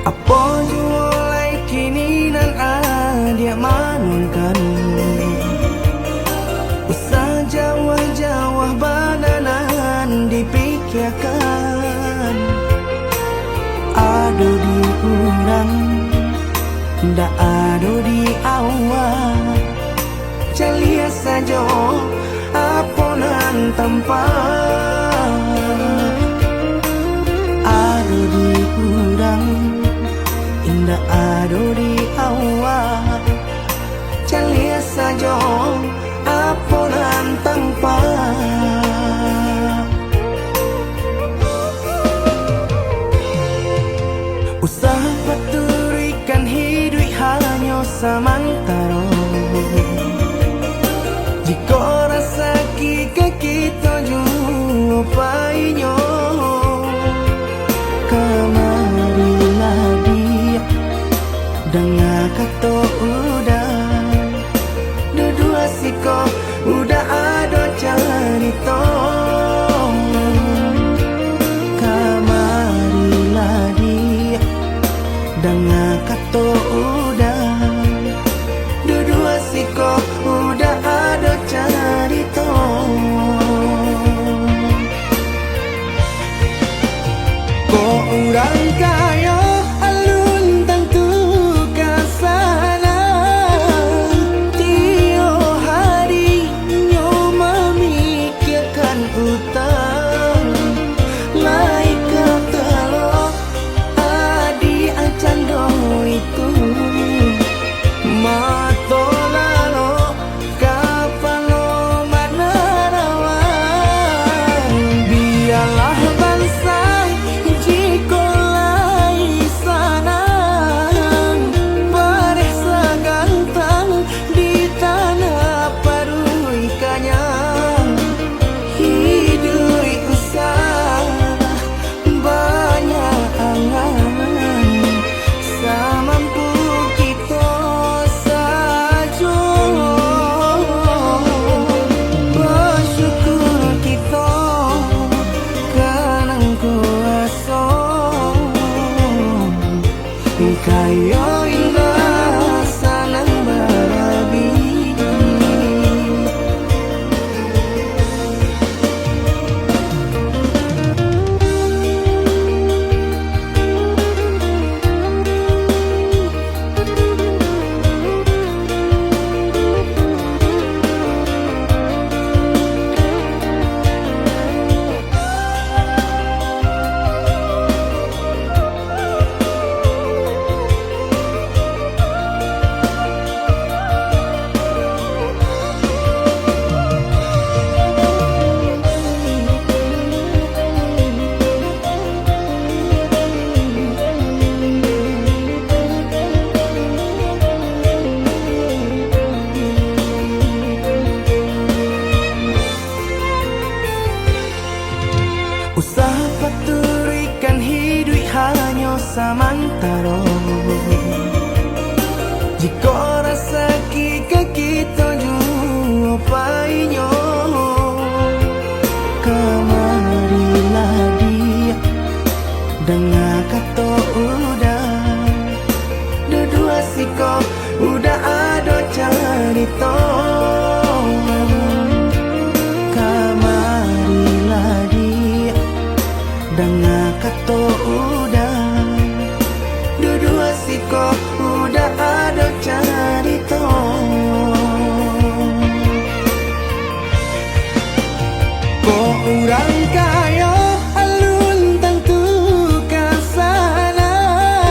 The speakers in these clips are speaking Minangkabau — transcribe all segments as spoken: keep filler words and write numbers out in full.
Apo juo lai kini nan adiak manuangkan, usah jauah-jauah bana nan dipikiakan. Ado di urang, ndak ado di awak. Caliak sajo apo nan tampa. Ado di urang, indak ado di awak. Caliak sajo apo nan tampa. Usah paturuikan hiduik hanyo samantaro. Jikok rasaki ka kito juo painyo, kamarilah diak, danga kato Uday. Duduak siko Uday ado carito. Kamarilah diak, danga kato Uday. Duduak siko Uday ado carito. Kok urang kayo alun tantu ka sanang, tiok hari nyo mamikiakan utang. Lai ka talok adiak cando itu, mato lalok kapalo manarawan. Bialah bansa jikok lai sanang, bareh sagantang di tanah paruik kanyang. Hiduik usah banyak angan, samampu kito sajo. Basyukur kito ka nan kuaso, kayo indak sanang barabiah. Usah paturuikan hiduik hanyo samantaro. Jikok rasaki ka kito juo painyo, kamarilah diak, danga kato Uday. Duduak siko Uday ado carito. Kamarilah diak, danga kato Uday. Duduak siko Uday ado carito. Kok urang kayo alun tantu ka sanang.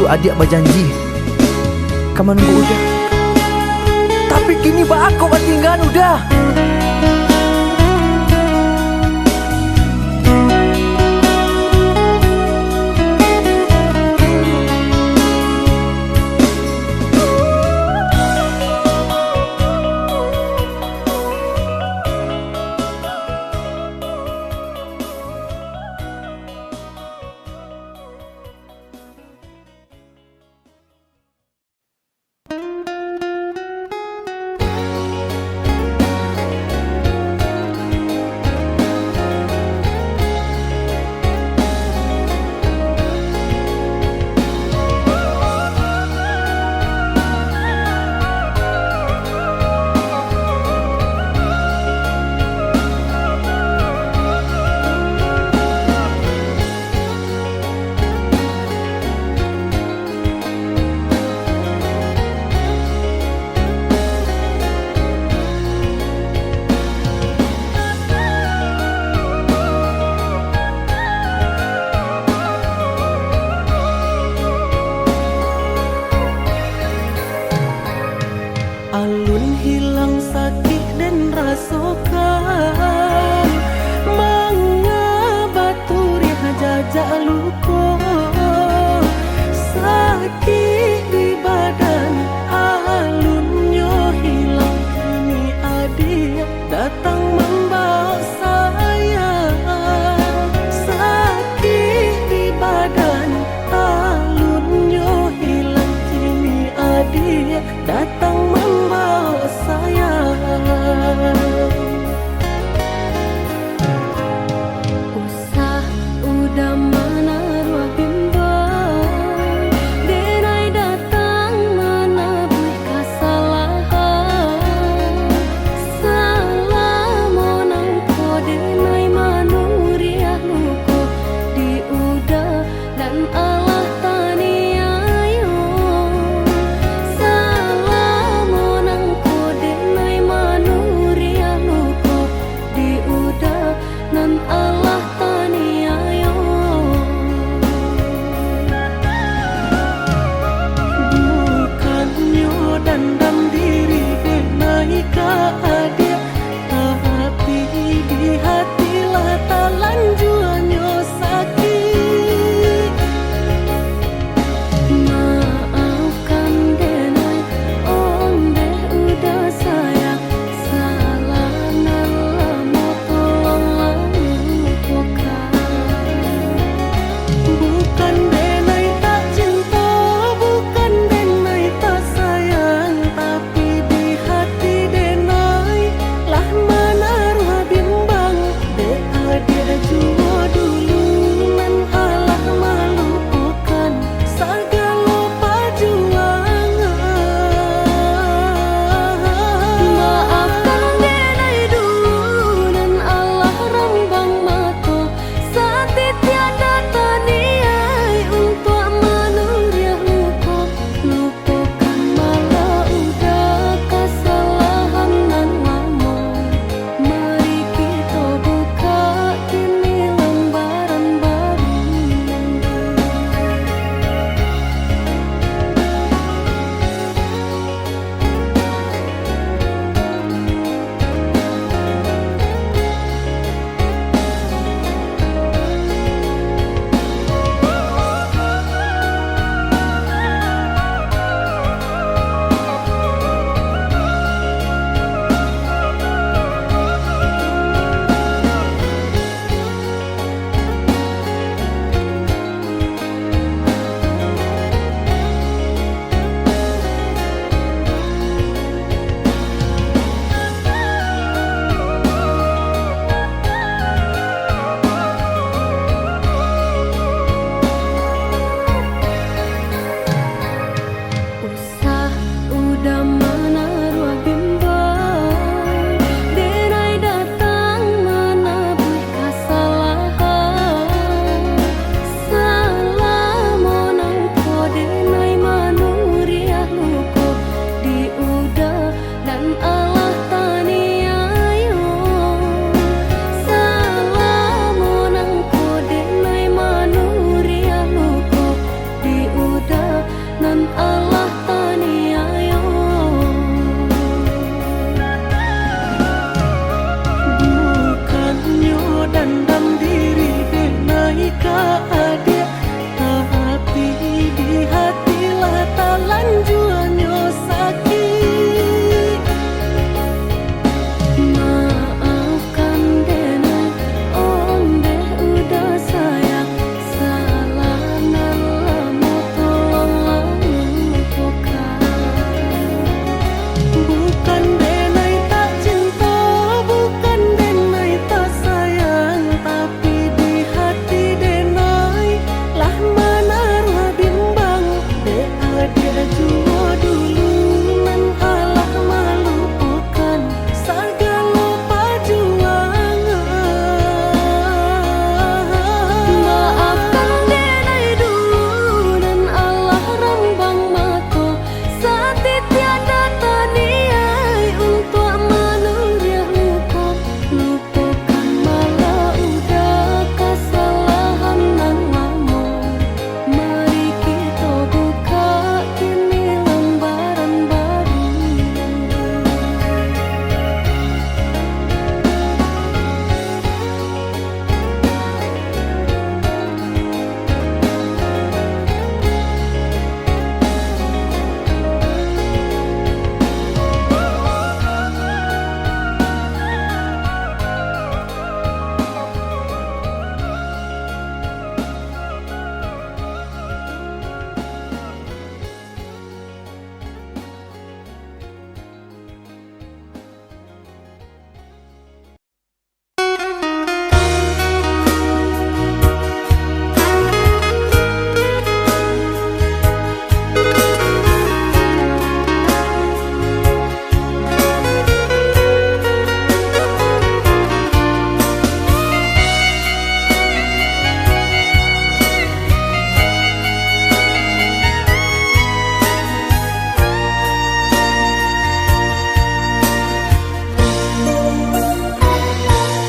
Adiak bajanji ka manunggu Uda, tapi kini baa kok batinggaan Uda? Alun hilang sakik den rasokan, manga baturiah jajak luko. Sakik di badan, alunnyo hilang, kini adiak datang mambaok sayang. Sakik di badan, alunnyo hilang, kini adiak datang mambaok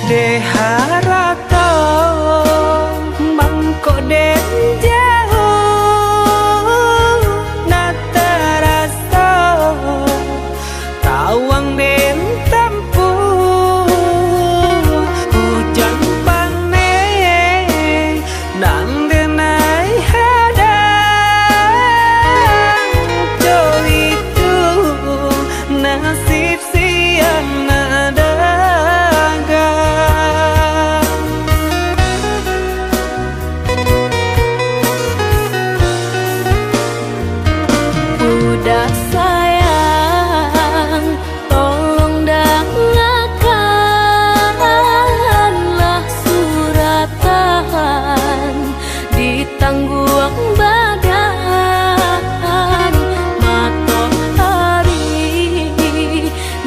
Dek harato mangko den jauah, nak taraso tawang den tampuah. Ujan paneh nan den ai hadang, co itu nasib siang nak dagang. Uda sayang, tolong dangakanlah suratan, ditangguang badan matoari.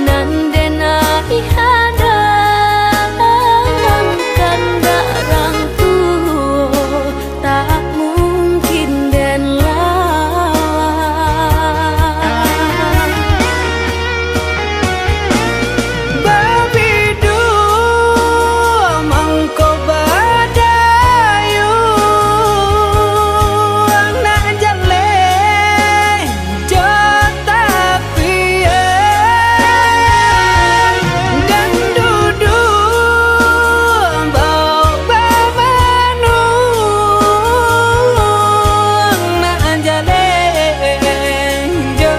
Nan den ai hadang kandak rang tuo, tak mungkin den lawan. Babiduo mangko badayuang, nak jaleh jo tapian, dan duduak baok bamanuang, nak jaleh jo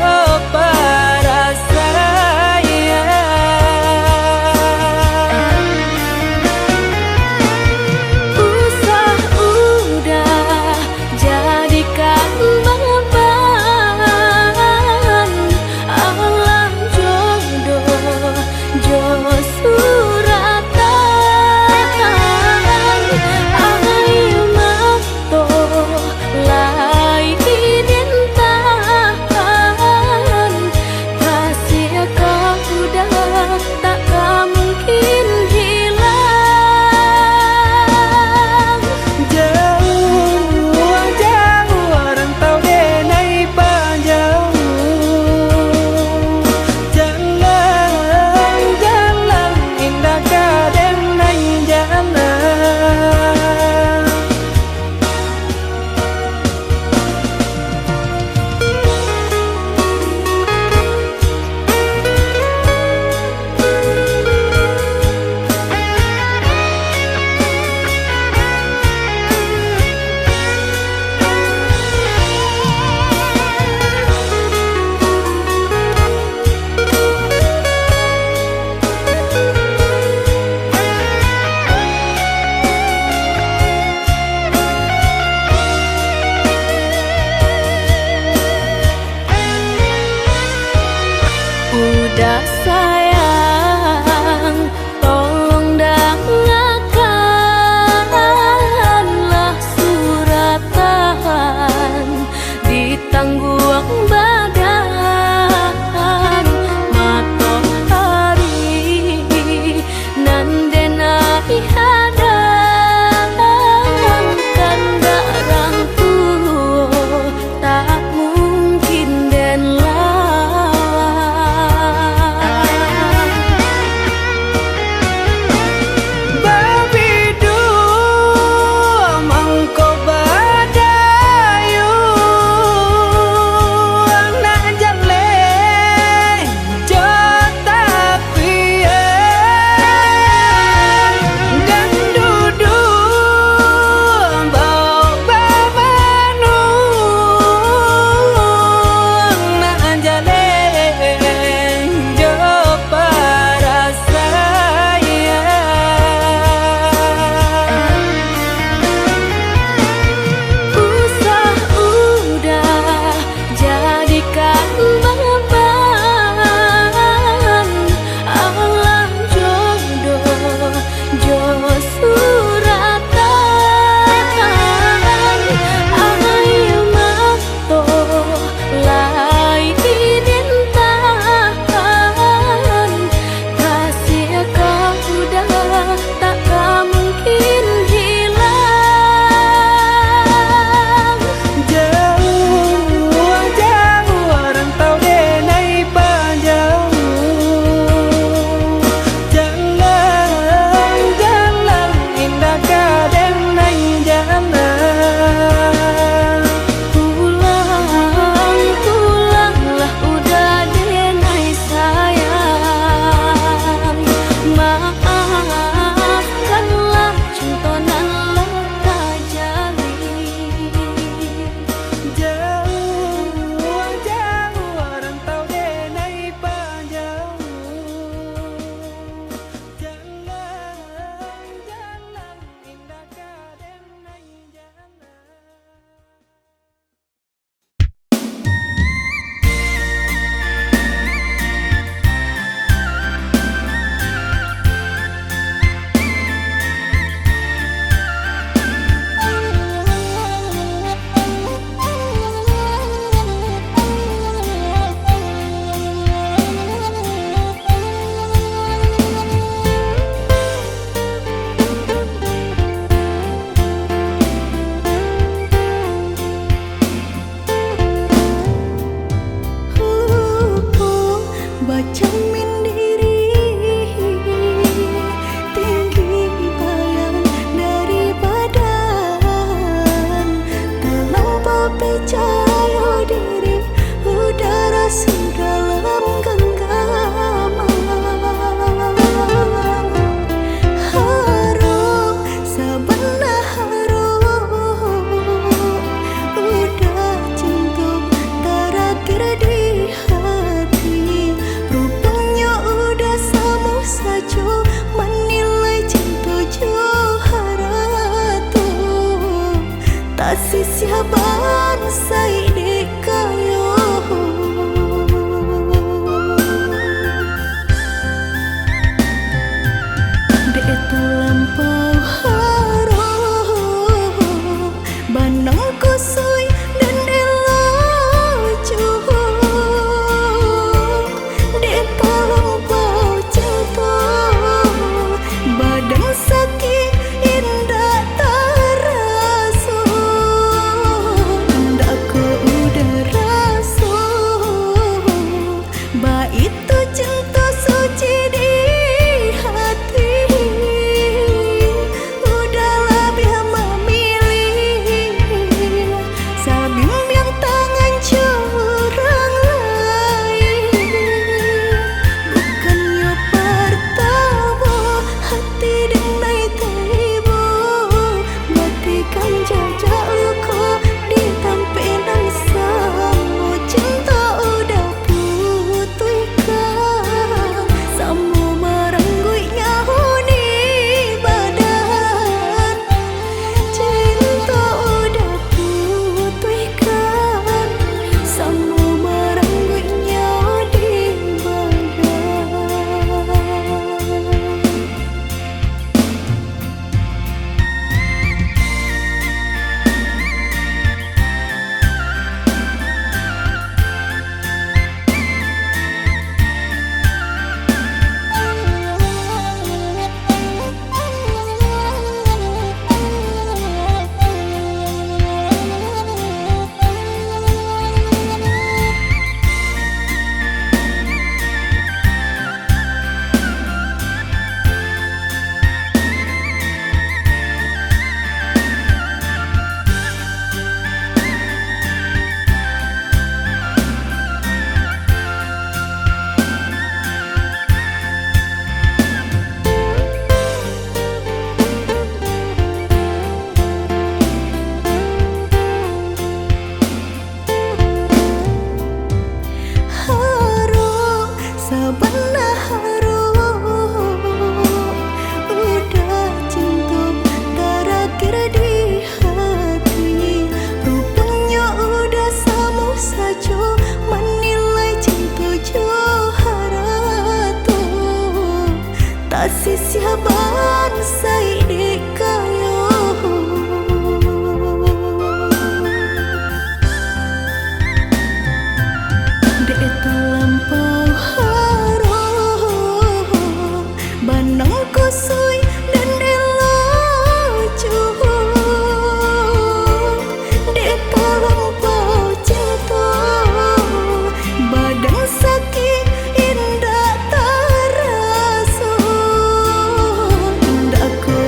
parasaian. Usah udah jadikan baban, alah jodoh jo suratan. Air mato lai den tahan, kasih ka udah tak ka mungkin hilang. Jauah, jauah rantau den ai pajauah. Jalan, jalan indak ka den ai jalan. Udah sayang, tolong dangakanlah suratan, ditangguang badan matoari. Nan den ai hadang kandak rang tuo, tak mungkin den lawan. Jamin diri, tinggi bayang dari badan, talampau picayo diri, udara su dalam ganggaman. Harok, sabana harok, udah cinto tarakhir di hati. Ruponyo udah samo sajo manilai cinto jo harato. Tasisiah bansaik dek kayo. Dek talampau harok, banang kusoi dan dek lacuah, dek talampau cinto, badan sakik indak taraso, indak ko udah raso. Baitu cinto suci di hati, udah labiah mamilih, sabimbiang tangan jo urang lain. Bukannyo partamo hati denai taibo, batikan jajak luko di tampek nan samo. Cinto udah putuihkan, samo marangguik nyawa di badan. Cinto udah putuihkan, samo marangguik nyawa di badan. Harok, sabana harok, udah cinto tarakhir di hati. Ruponyo udah samo sajo manilai cinto jo harato. Tasisiah bansaik dek kayo. Dek talampau harok, banang kusoi dan dek lacuah, dek talampau cinto, badan sakik indak taraso, indak ko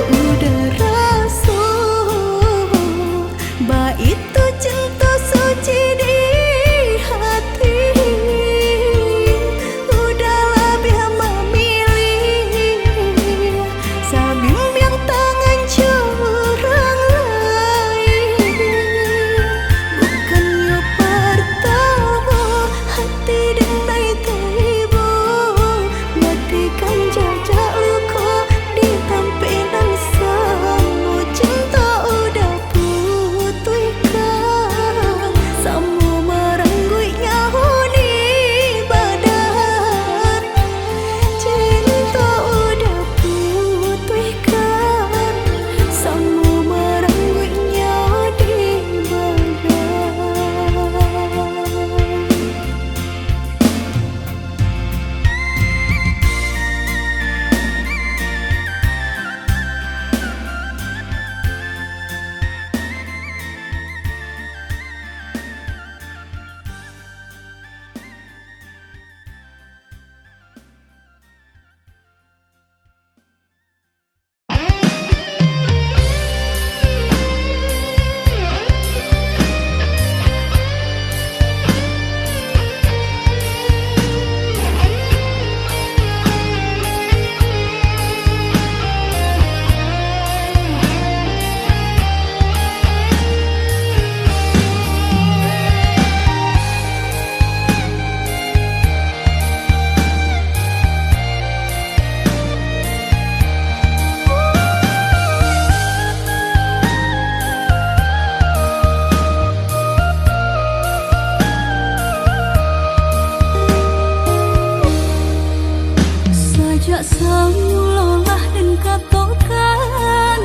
Samulolah den katokan,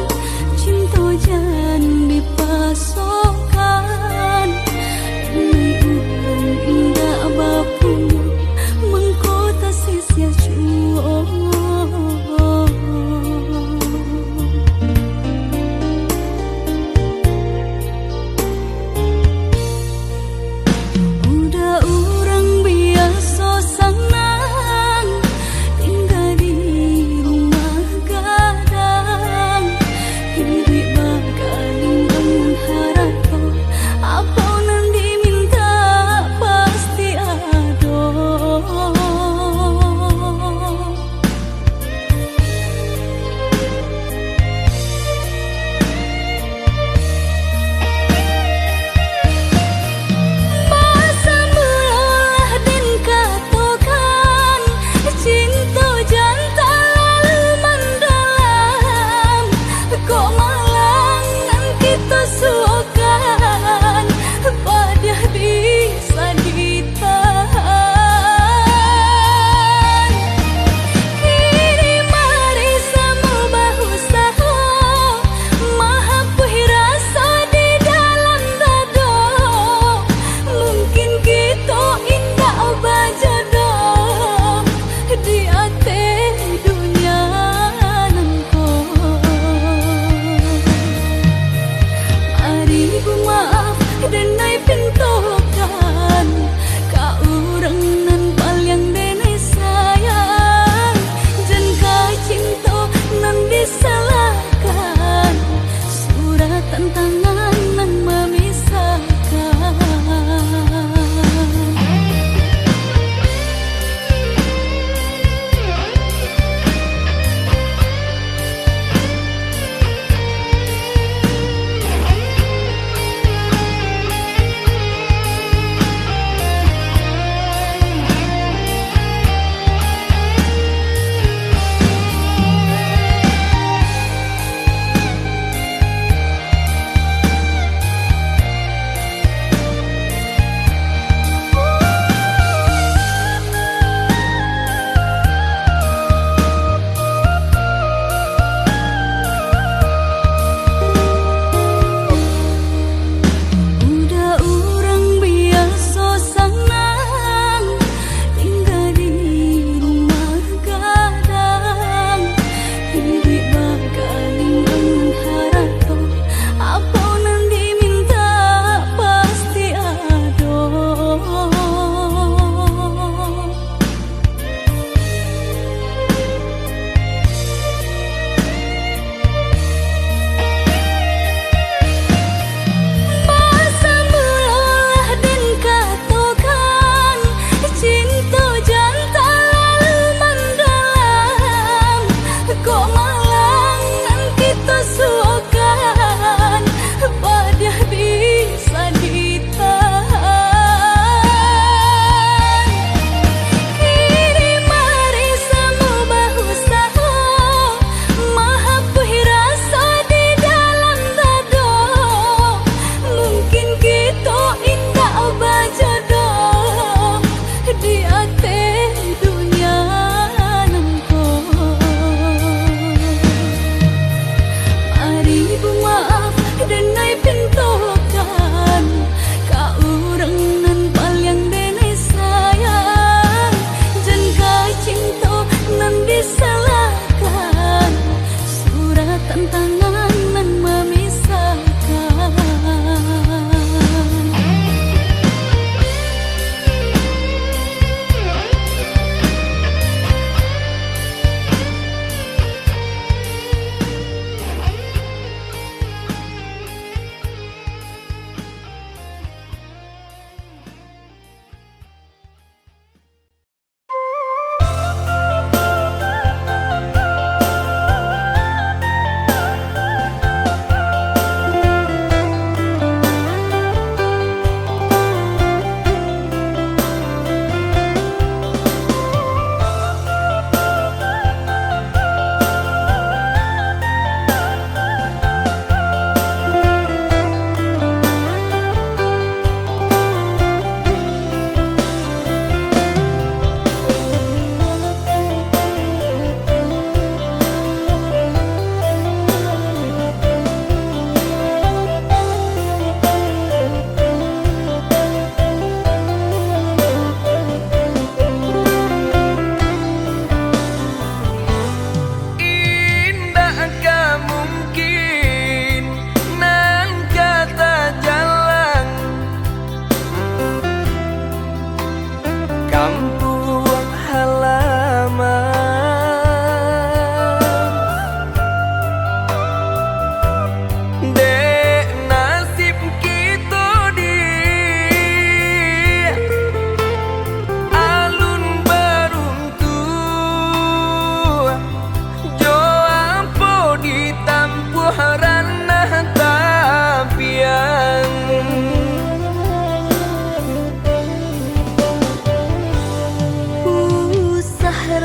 cinto jan dipasokan. Demi urang indak bapunyo, mangko tasisia juo. Udah urang biaso sanang, tingga di rumah gadang.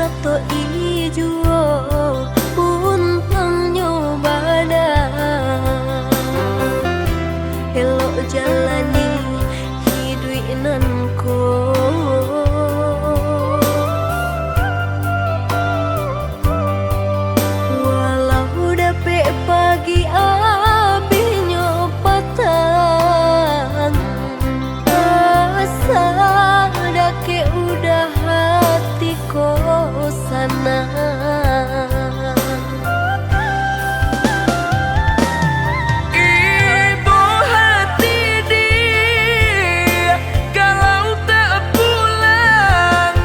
To'i juo untuangnyo bana, elok jalani hiduik nan ko. Walau dapek pagi abihnyo patang, asa dakek udah hati ko sanang. Ibo hati dih, kalau tak pulang,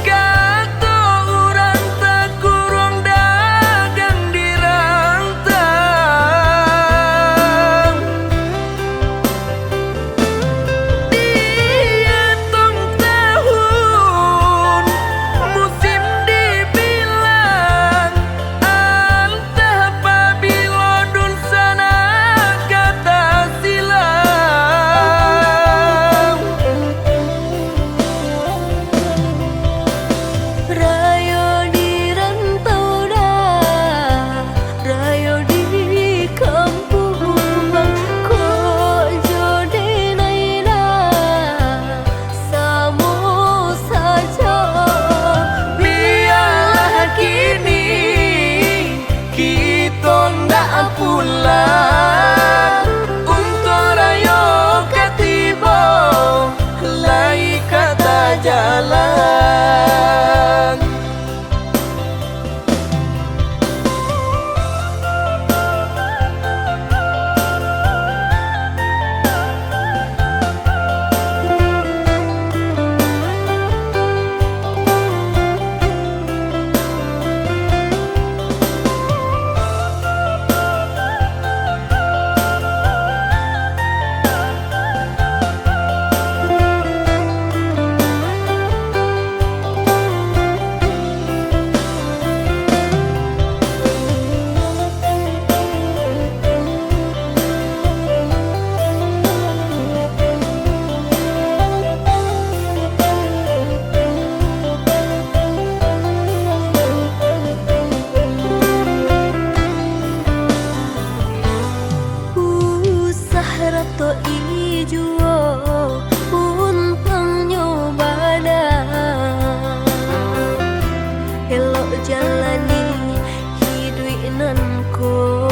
kato urang takuruang dagang di rantang. Diatong tahun, musim dibilang, antah pabilo dunsanak ka tasilang. Rayo di rantau dah, rayo di kampuang, kok jo denai dah, samo sajo. Bialah kini kito ndak pulang, untuang rayo ka tibo, lai ka tajalang. Usah rato'i juo untuangnyo bana, elok jalani hiduik nan ko.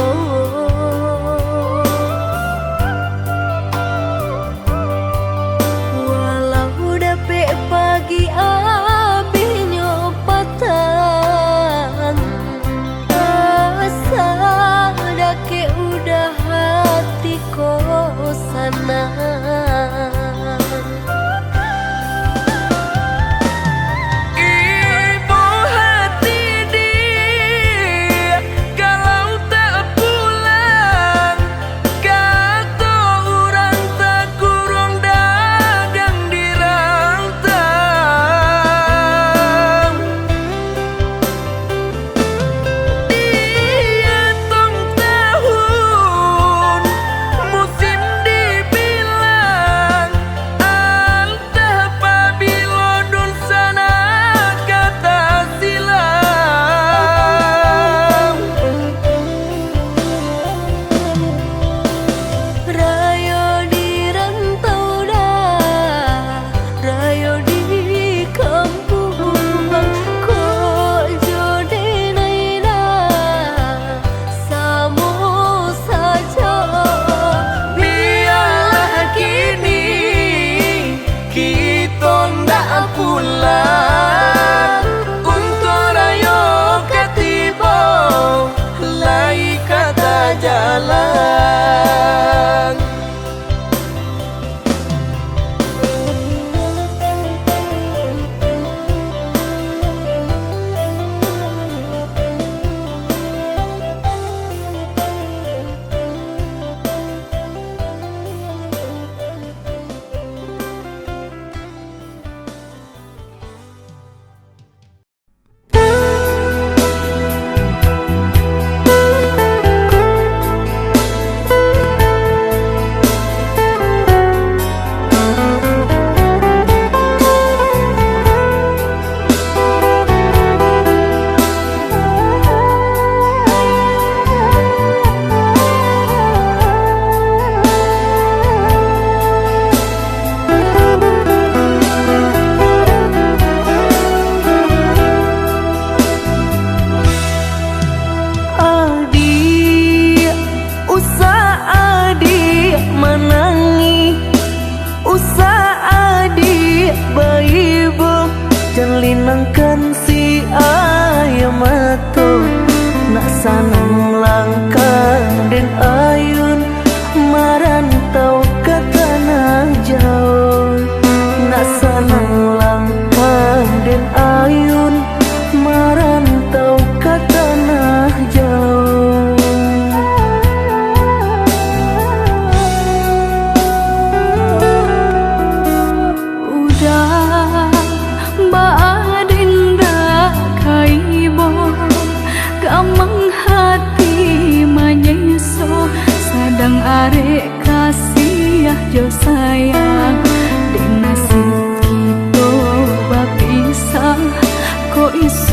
Walau dapek pagi abihnyo patang, asa dakek udah hati ko sanang. Ibo hati di,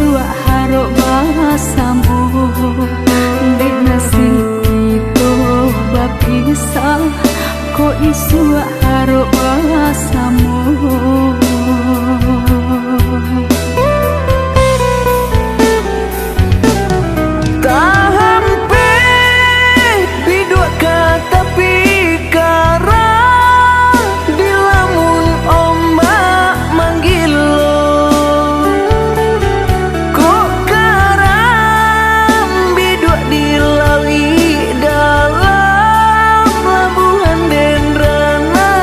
Isuak harok basamo, dek nasib kito bapisah, kok isuak harok basamo. Tahampeh biduak ka tapi karang, dilamun ombak manggilo. Kok karang biduak di lauik dalam, labuahan den rana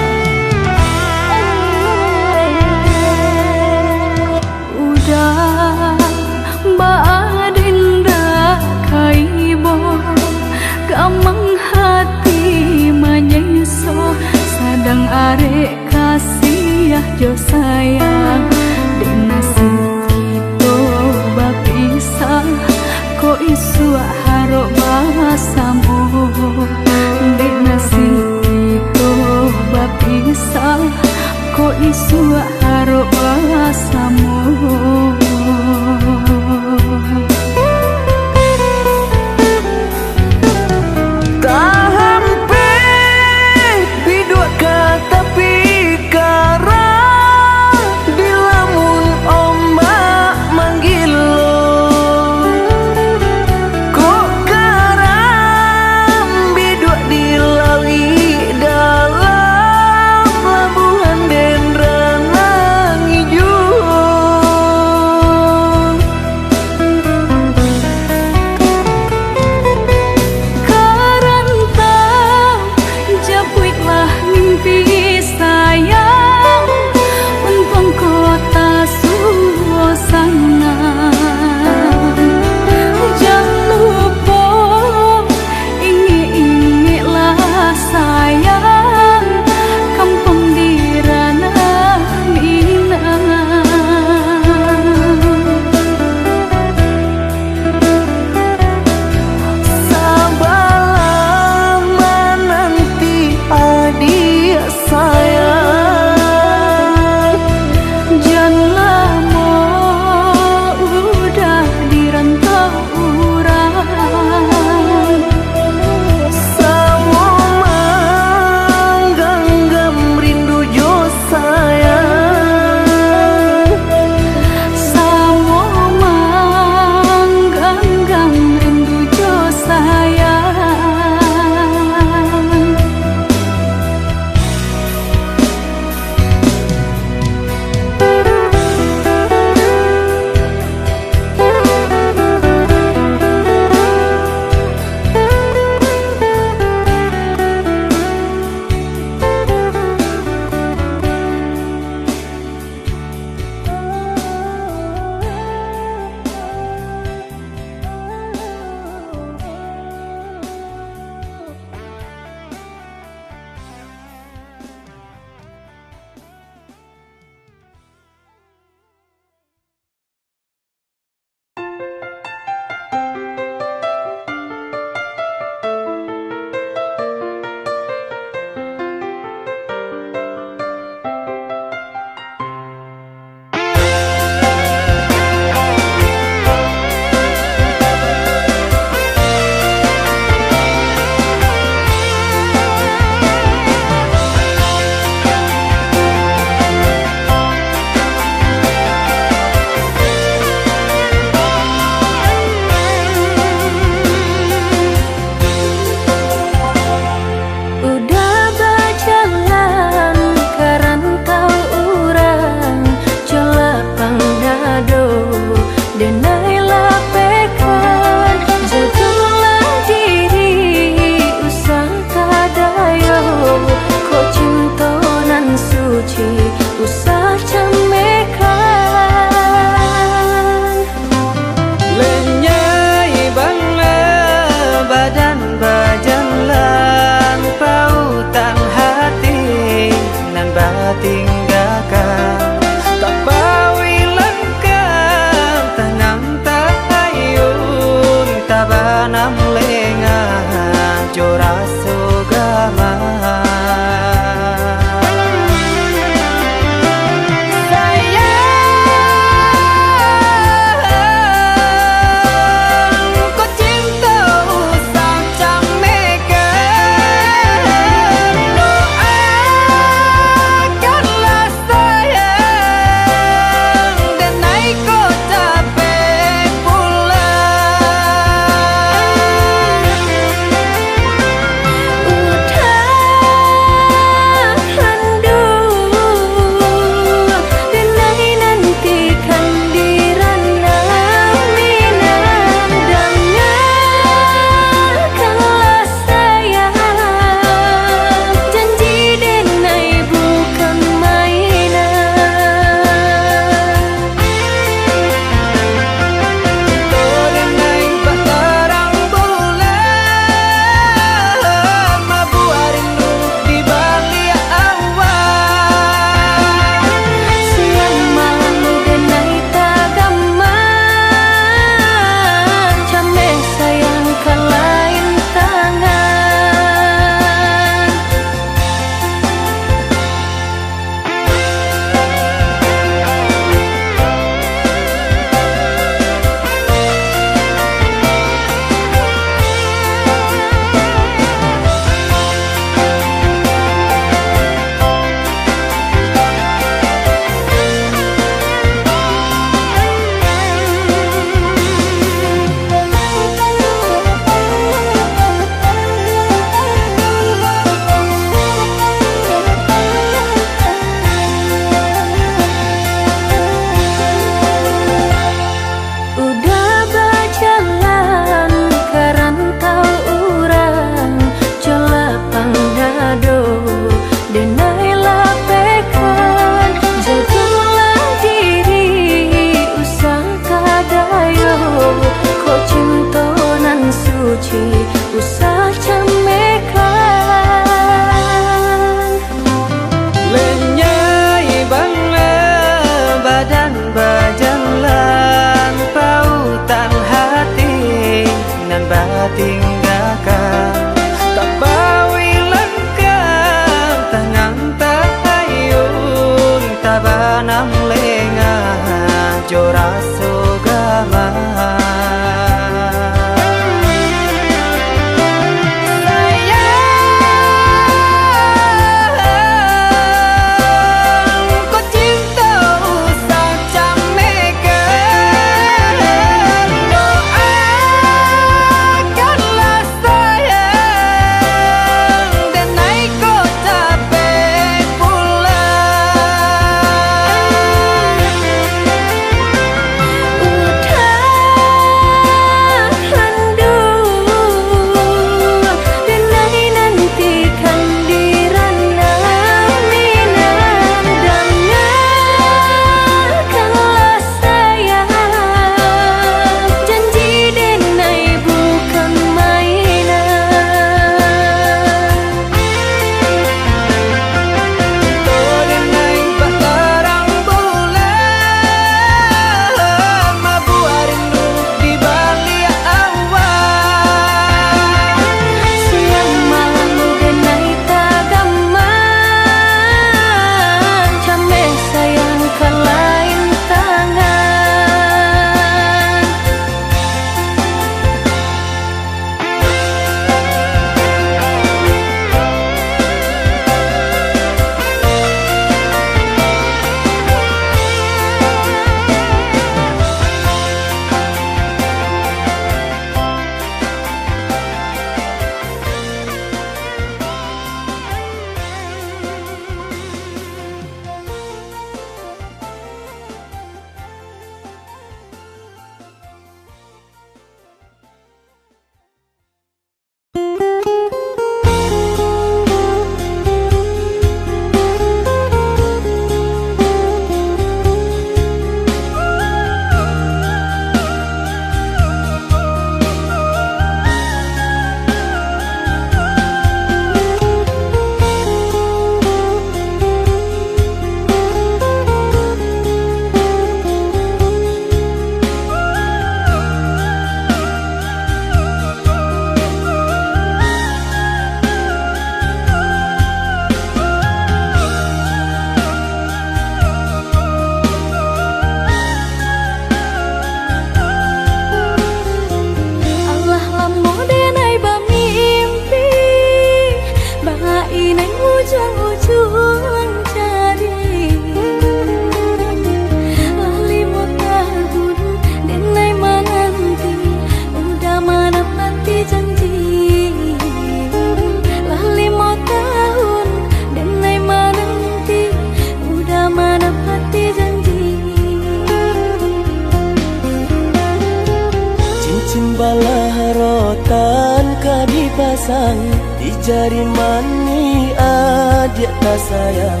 Balah rotan ka dipasang di jari manih adiak tasayang,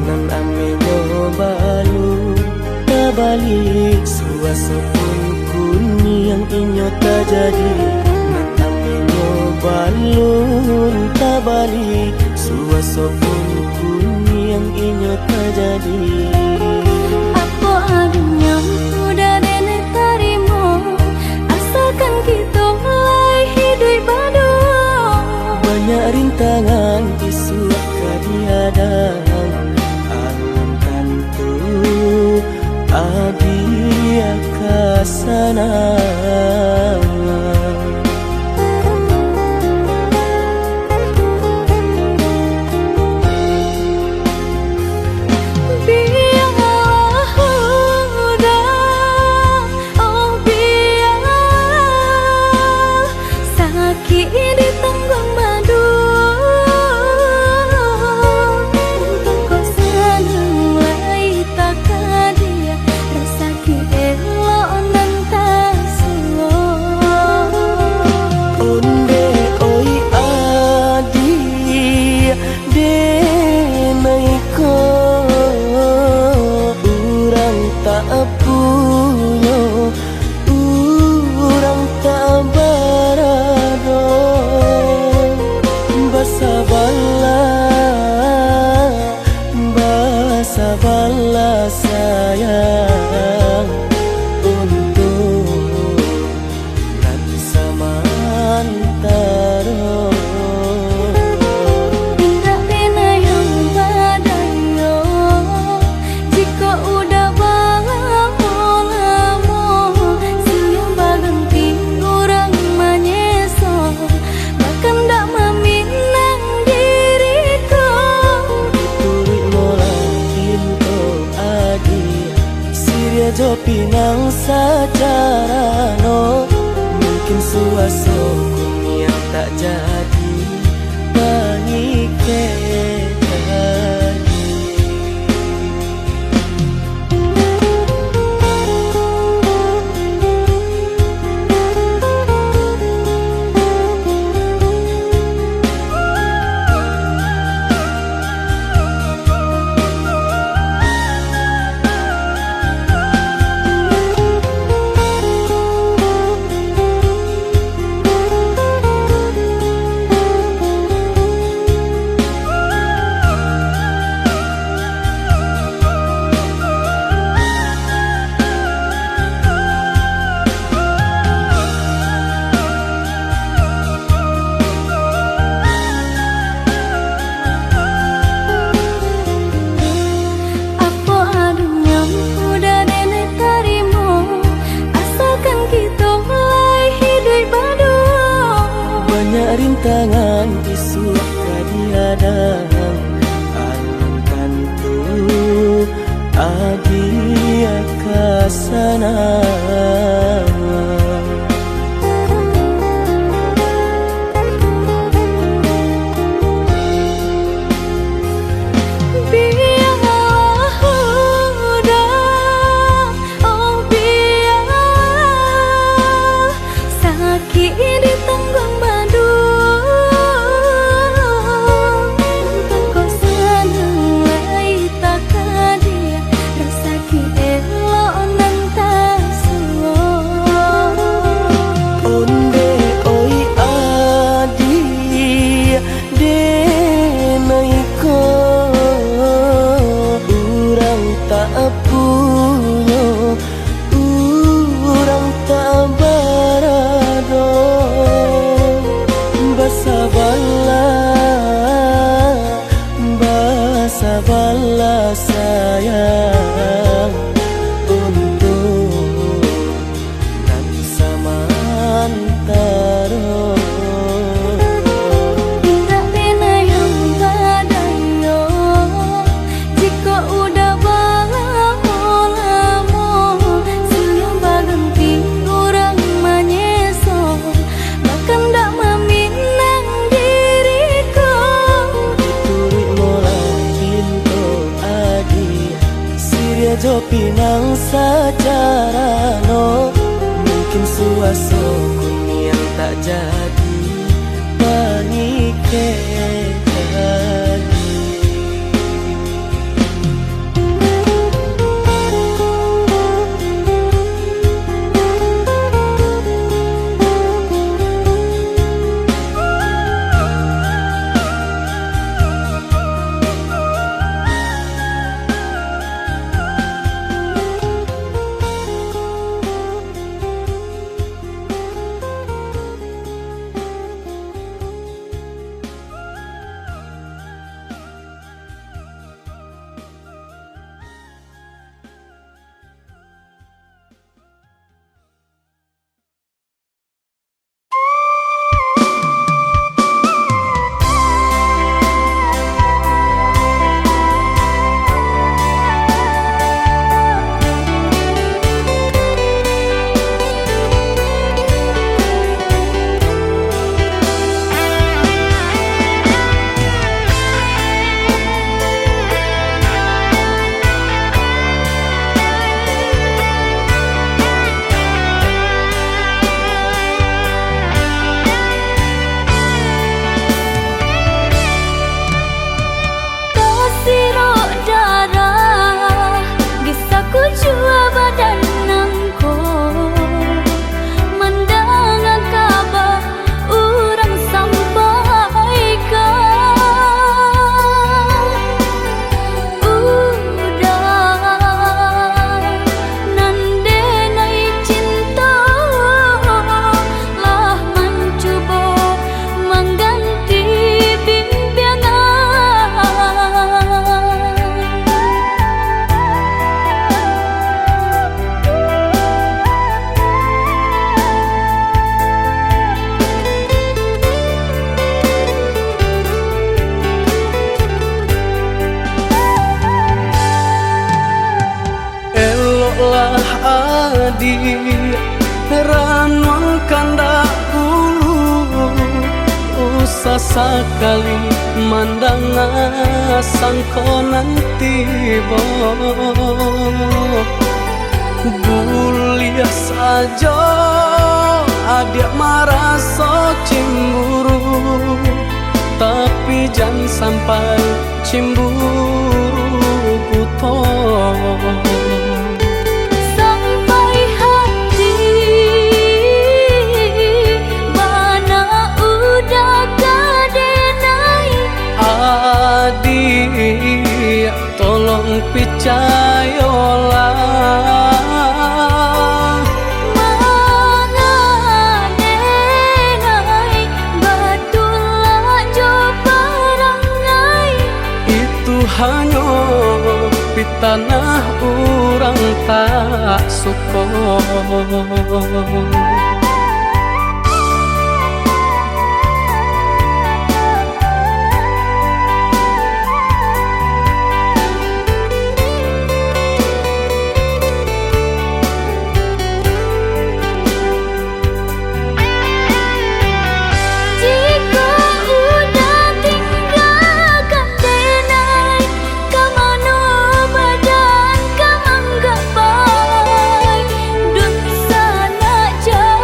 nan amenyo balun tabali, suaso pun kuniang inyo tajadi, nan amenyo balun tabali, suaso pun kuniang inyo tajadi. Apo adunyo udah denai tarimo, asakan kito lai hiduik baduo. Banyak rintangan isuak ka dihadang, alun tantu adiak ka sanang. Bialah udah, oh bialah, sakik ditangguang baduo. Untuang ko sanang lai takadiak, rasaki elok nan tasuo. Ondeh oi adiak, denai ko urang tak punyo, urang tak barado. Basabalah, basabalah sayang, untuak nan samantaro. Indak pernah yang badayo, jikok udah balamo-lamo, silih baganti urang manyeso, bakandak maminang diri ko. Turuik molah pinto adiak, siriah jo pinang sacarano, mungkin suaso kuniang tak jadi pangikek tadi. Apo adunyo udah denai tarimo, asakan kito lai hiduik baduo. Banyak rintangan isuak ka dihadang, alun tantu adiak ka sanang. Bialah udah, oh bialah, sakik ditangguang baduo. Untuang ko sanang lai takadiak, rasaki elok nan tasuo. Ondeh oi adiak, denai ko urang tak punyo, urang tak barado. Basabalah, basabalah sayang, untuak nan samantaro. Indak pernah yang badayo, jikok udah balamo-lamo, silih baganti urang manyeso, bakandak maminang diri ko. Turuik molah pinto adiak, siriah jo pinang sacarano, mungkin suaso kuniang Tak jadi mangikek tali. Tasirok darah di sakujua badan nangko, mandanga kaba urang sampaikan. Uda nan denai cinto lah mancubo mangganti bimbiangan. Eloklah adiak, ranuang kandak ulu, usah sakali mandanga sangko nan tibo. Buliah sajo adiak maraso cimburu, tapi jan sampai cimburu buto. Sampai hati bana uda ka denai. Adiak, tolong picayolah. Manga denai batulak jo parangai. Itu hanyo pitanah urang tak suko. Jikok uda tinggakan denai, ka mano badan ka manggapai? Dunsanak jauah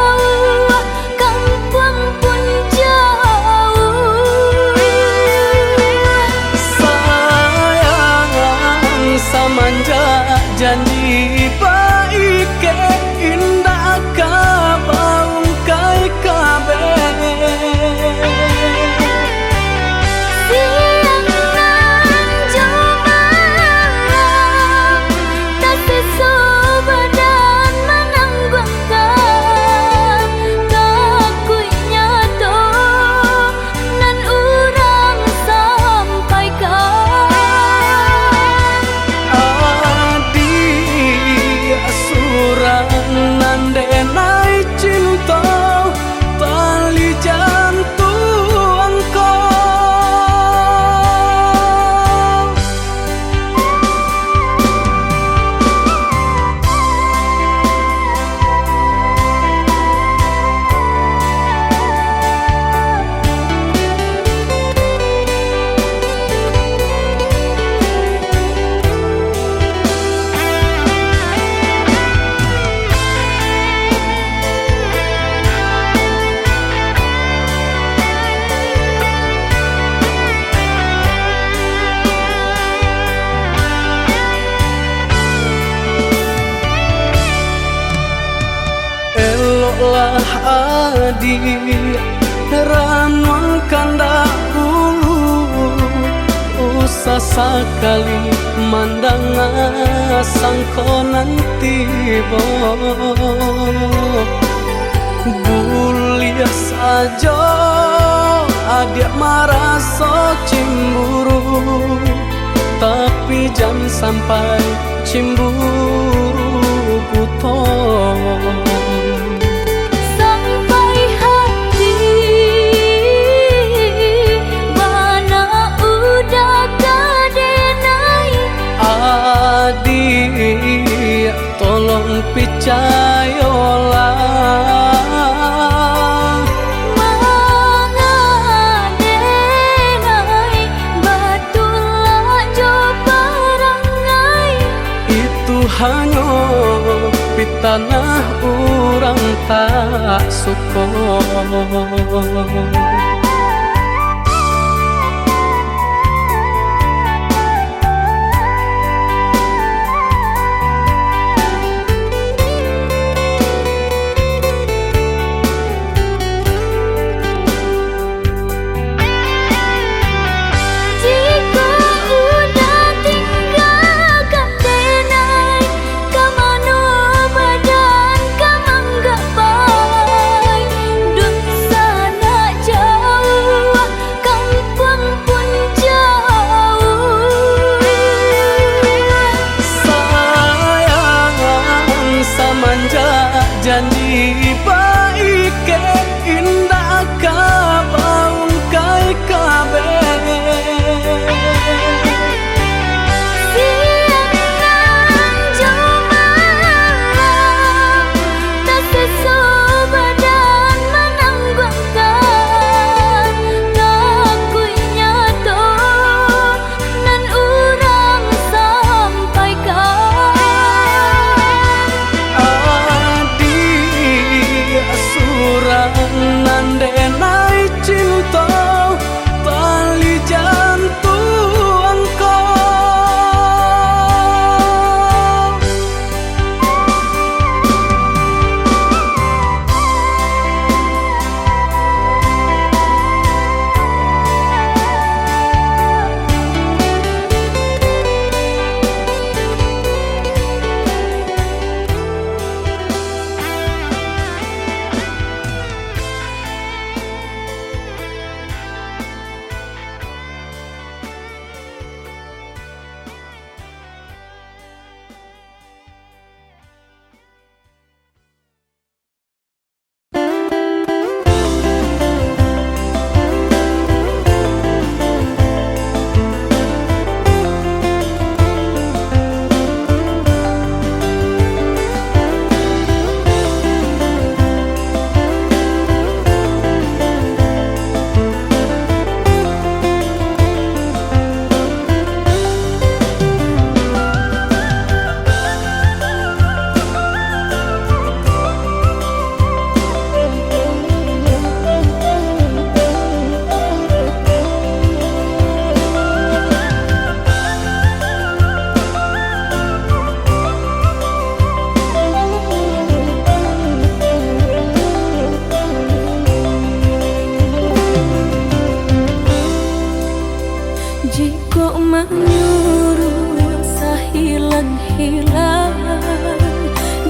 Adiak, ranuang kandak bulu, usah sakali mandanga sangko nan tibo. Buliah sajo adiak maraso cimburu, tapi jan sampai cimburu buto. Sampai hati bana udah ka denai. Adiak, tolong picayolah. Manga denai batulak jo parangai. Itu hanyo pitanah urang tak suko. Jikok udah tinggakan denai, ka mano badan ka manggapai? Dunsanak jauah, kampuang pun jauah. Sayang, samanjak janji baikek, indak ka baungkai kabeh. Siang nan jo malam, taseso badan manangguangkan, takuik nyato nan urang sampaikan. Adiak surang nan denai cinto, tali jantuang ko. Jikok manyuruh sahilang-hilang,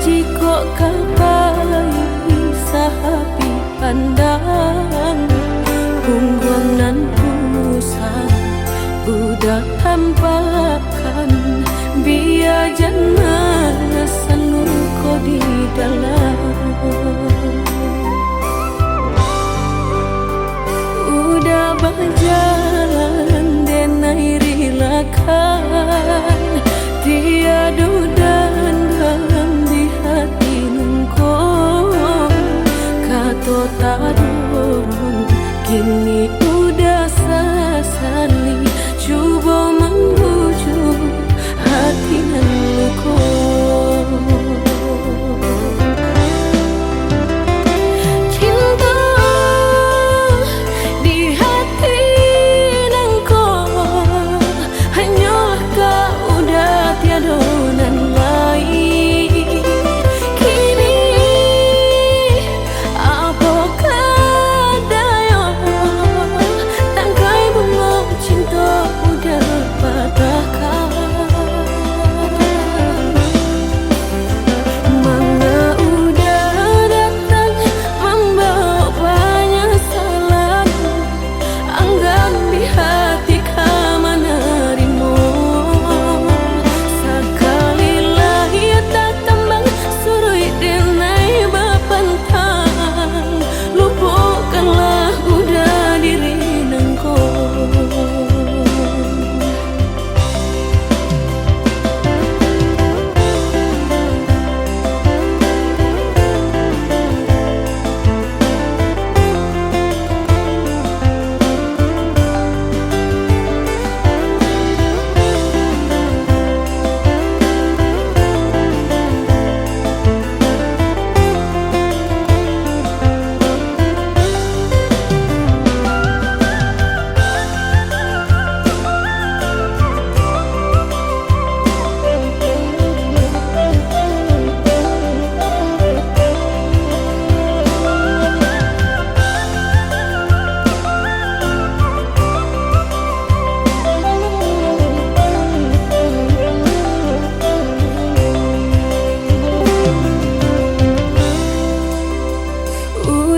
jikok ka pai sahabih pandang, pungguang nan pusang udah tampakkan, bia jan marasan luko di dalam. Udah bajalan denai rilakan, tiado dendam di hati nungko. Kato tadorong kini udah sasali, cubo mambujuk hati nan luko. Cinto di hati nangko, hanyolah kau, udah tiado nan lain. Kini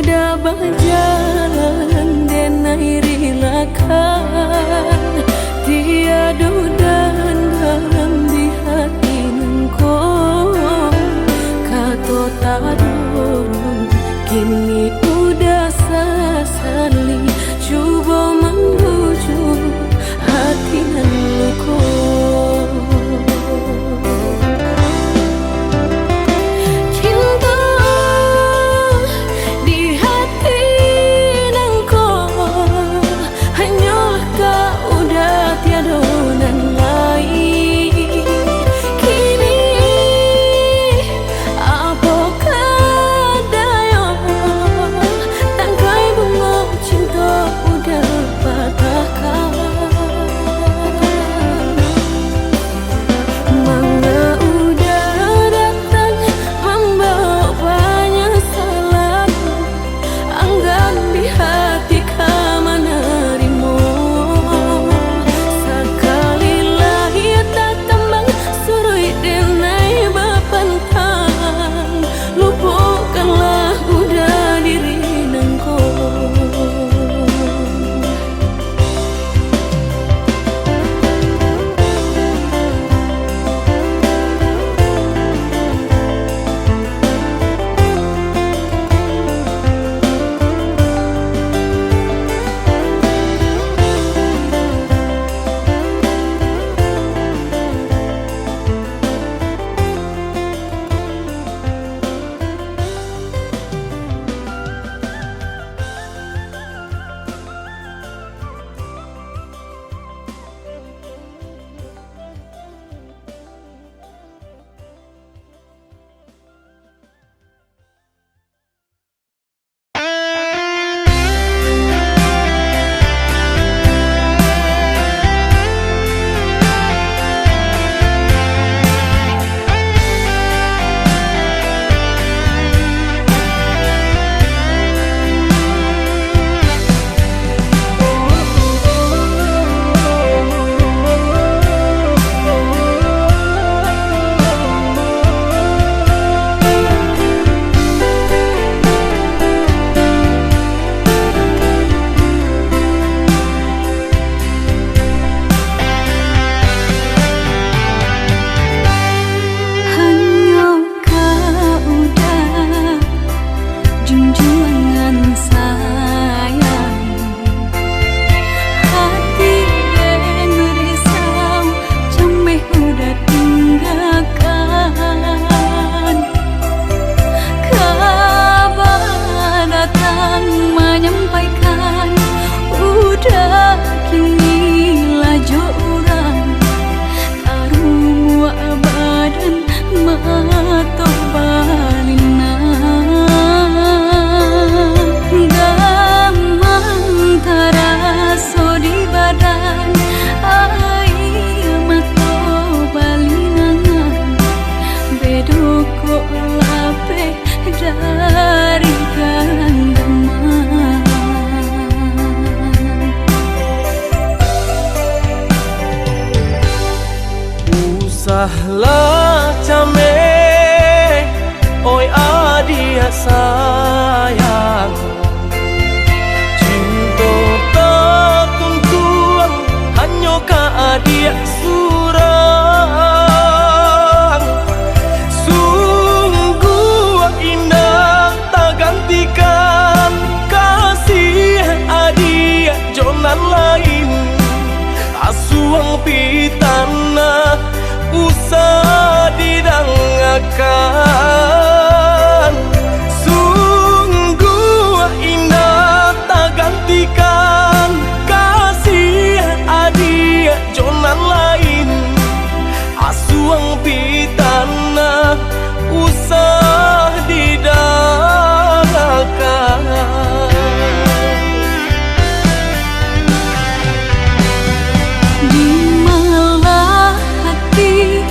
Uda bajalan denai rilakan, tiado dendam di hati nangko. Kato taruih, kini uda sasali, cubo mambujuak hati nan luko. Cinto di hati nangko, hanyolah ka uda tiado nan lain. Kini apo ka dayo, tangkai bungo cinto uda patahkan. Manga uda datang mambaok panyasalan, anggan di hati ka manarimo. Sakali lai tatambang suruik denai bapantang, lupokanlah uda diri nangko. Hanyo ka uda, junjuangan sayang. Hati den risau, cameh uda tinggakan. Kaba datang manyampaikan, uda kini lah jo urang. Tarumuak badan mato balinang, gamang taraso di badan, aia mato balinangan, bedo kok lapeh dari ganggaman. Usahlah cameh, oi adiak sayang. Cinto tatuntuang hanyo ka adiak surang. Sungguah indak tagantikan kasih adiak jo nan lain. Asuang pitanah usah didangakan. Sungguah indak tagantikan kasih adiak jo nan lain. Asuang pitanah usah didangakan. Di malah hati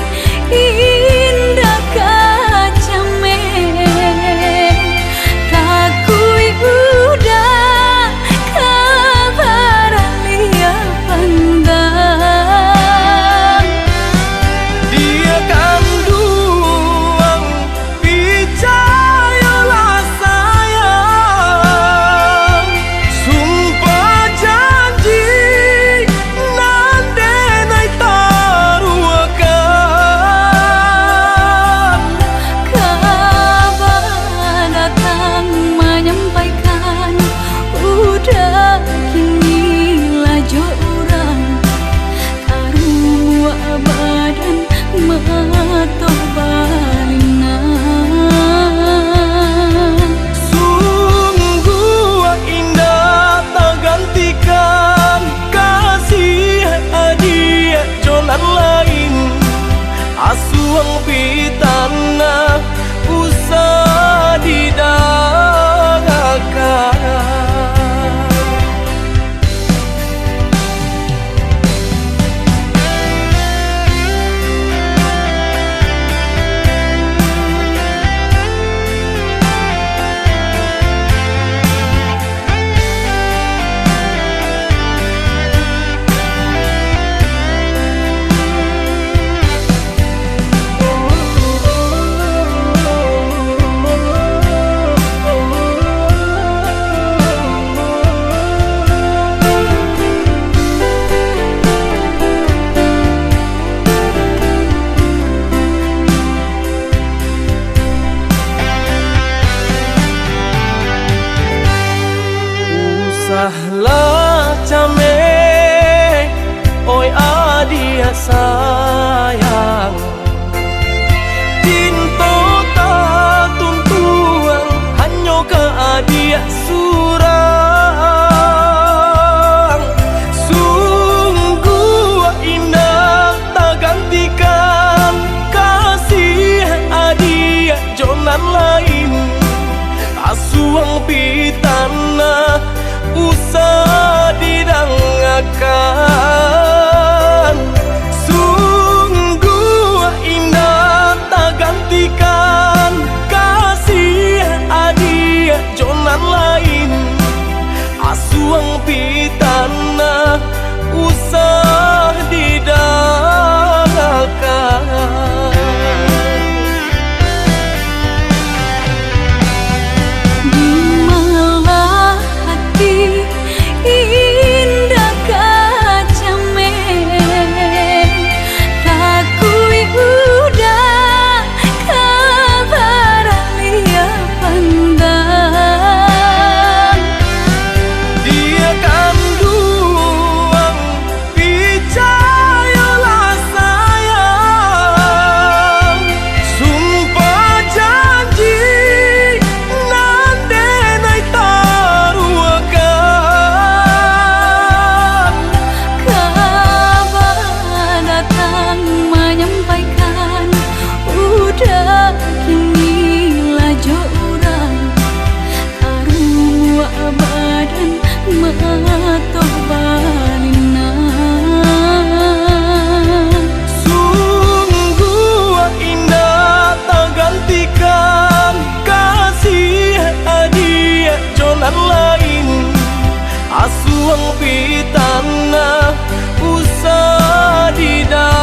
indak kacang sayang. Cinto tatuntuang hanyo ka adiak surang. Sungguah indak tagantikan kasih adiak jo nan lain. Asuang pitanah usah didangakan. Sungguah indak tagantikan kasih adiak jo nan lain. Asuang pitanah usah didangakan. Di malah hati indak ka cameh, takuik udah ka baralih pandang. Diak kanduang, picayolah sayang, sumpah janji nan denai taruahkan. Kaba datang manyampaikan, udah kini lah jo urang. Karuak badan mato balinang. Sungguah indak tagantikan kasih adiak jo nan lain. Asuang pitanah usah didangakan.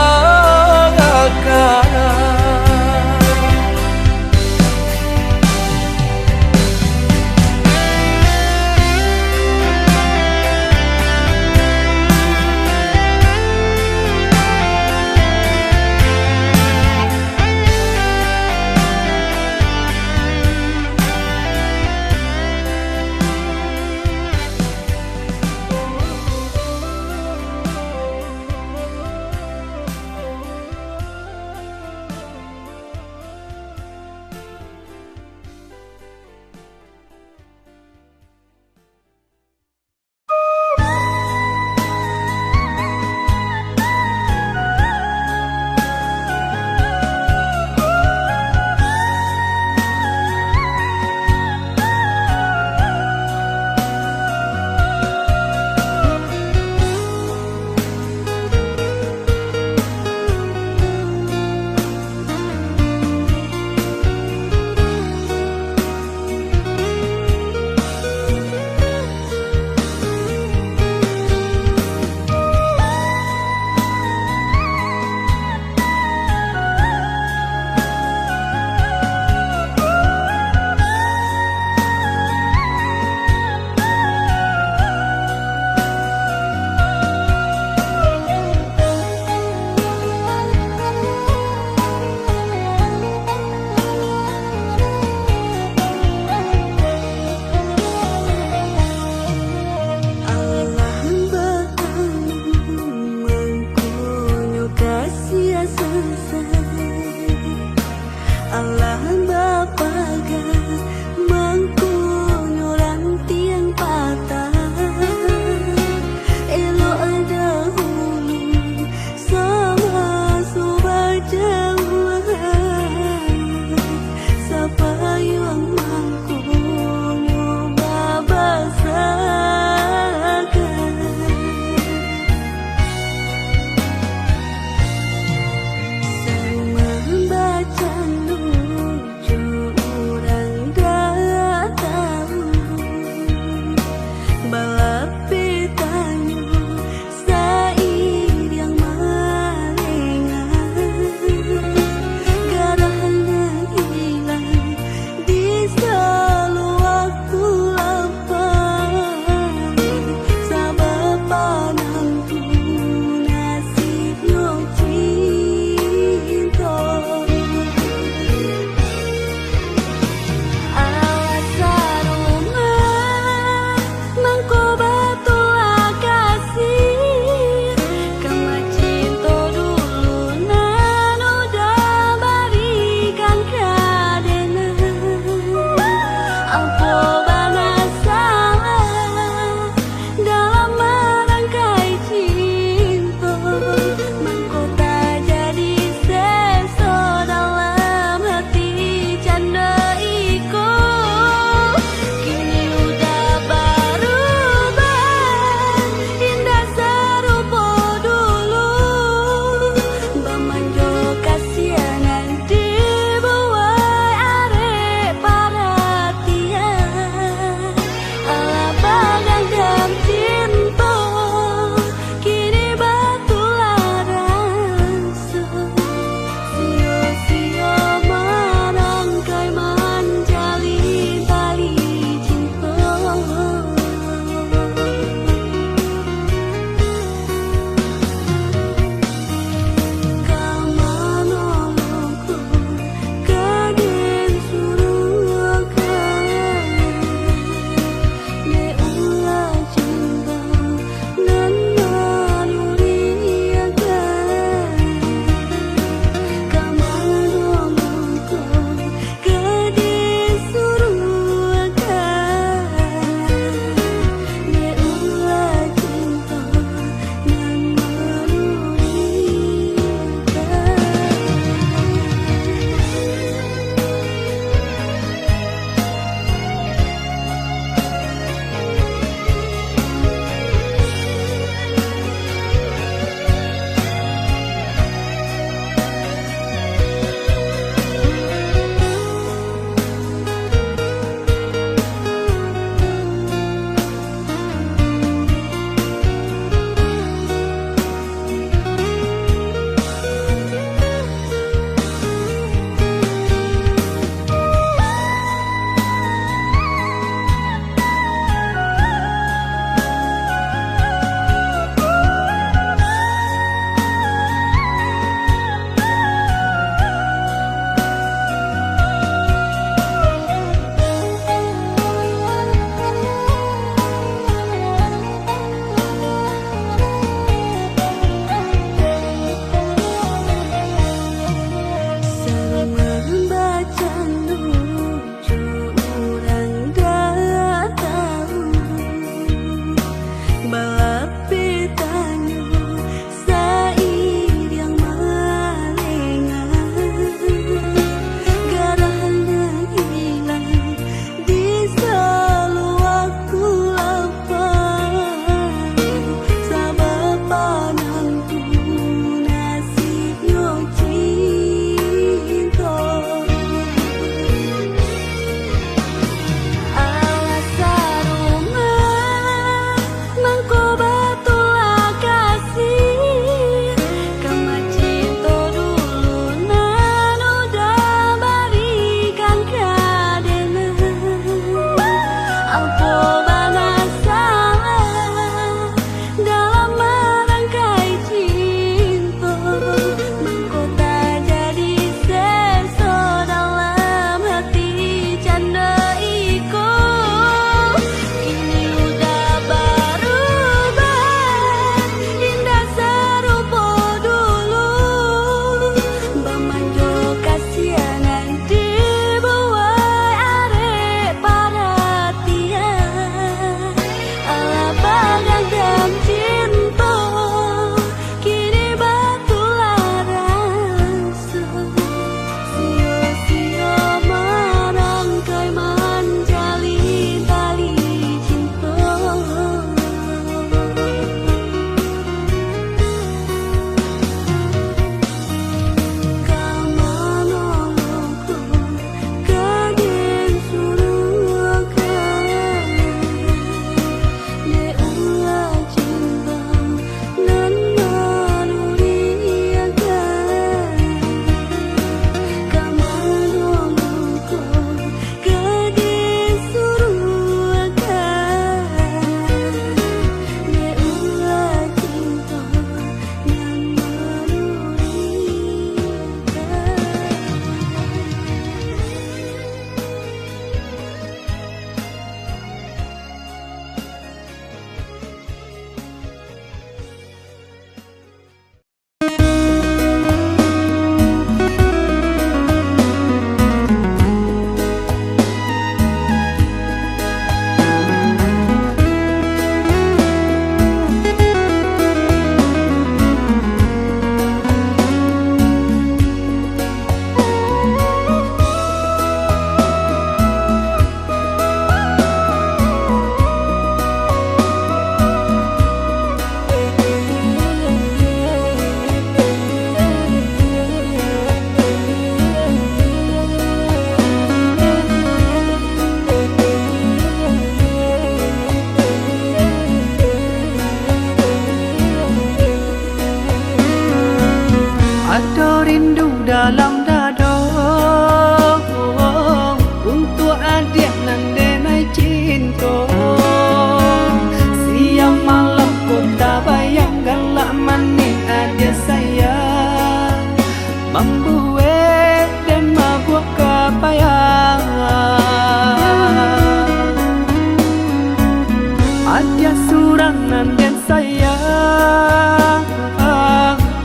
Adiak surang nan den sayang,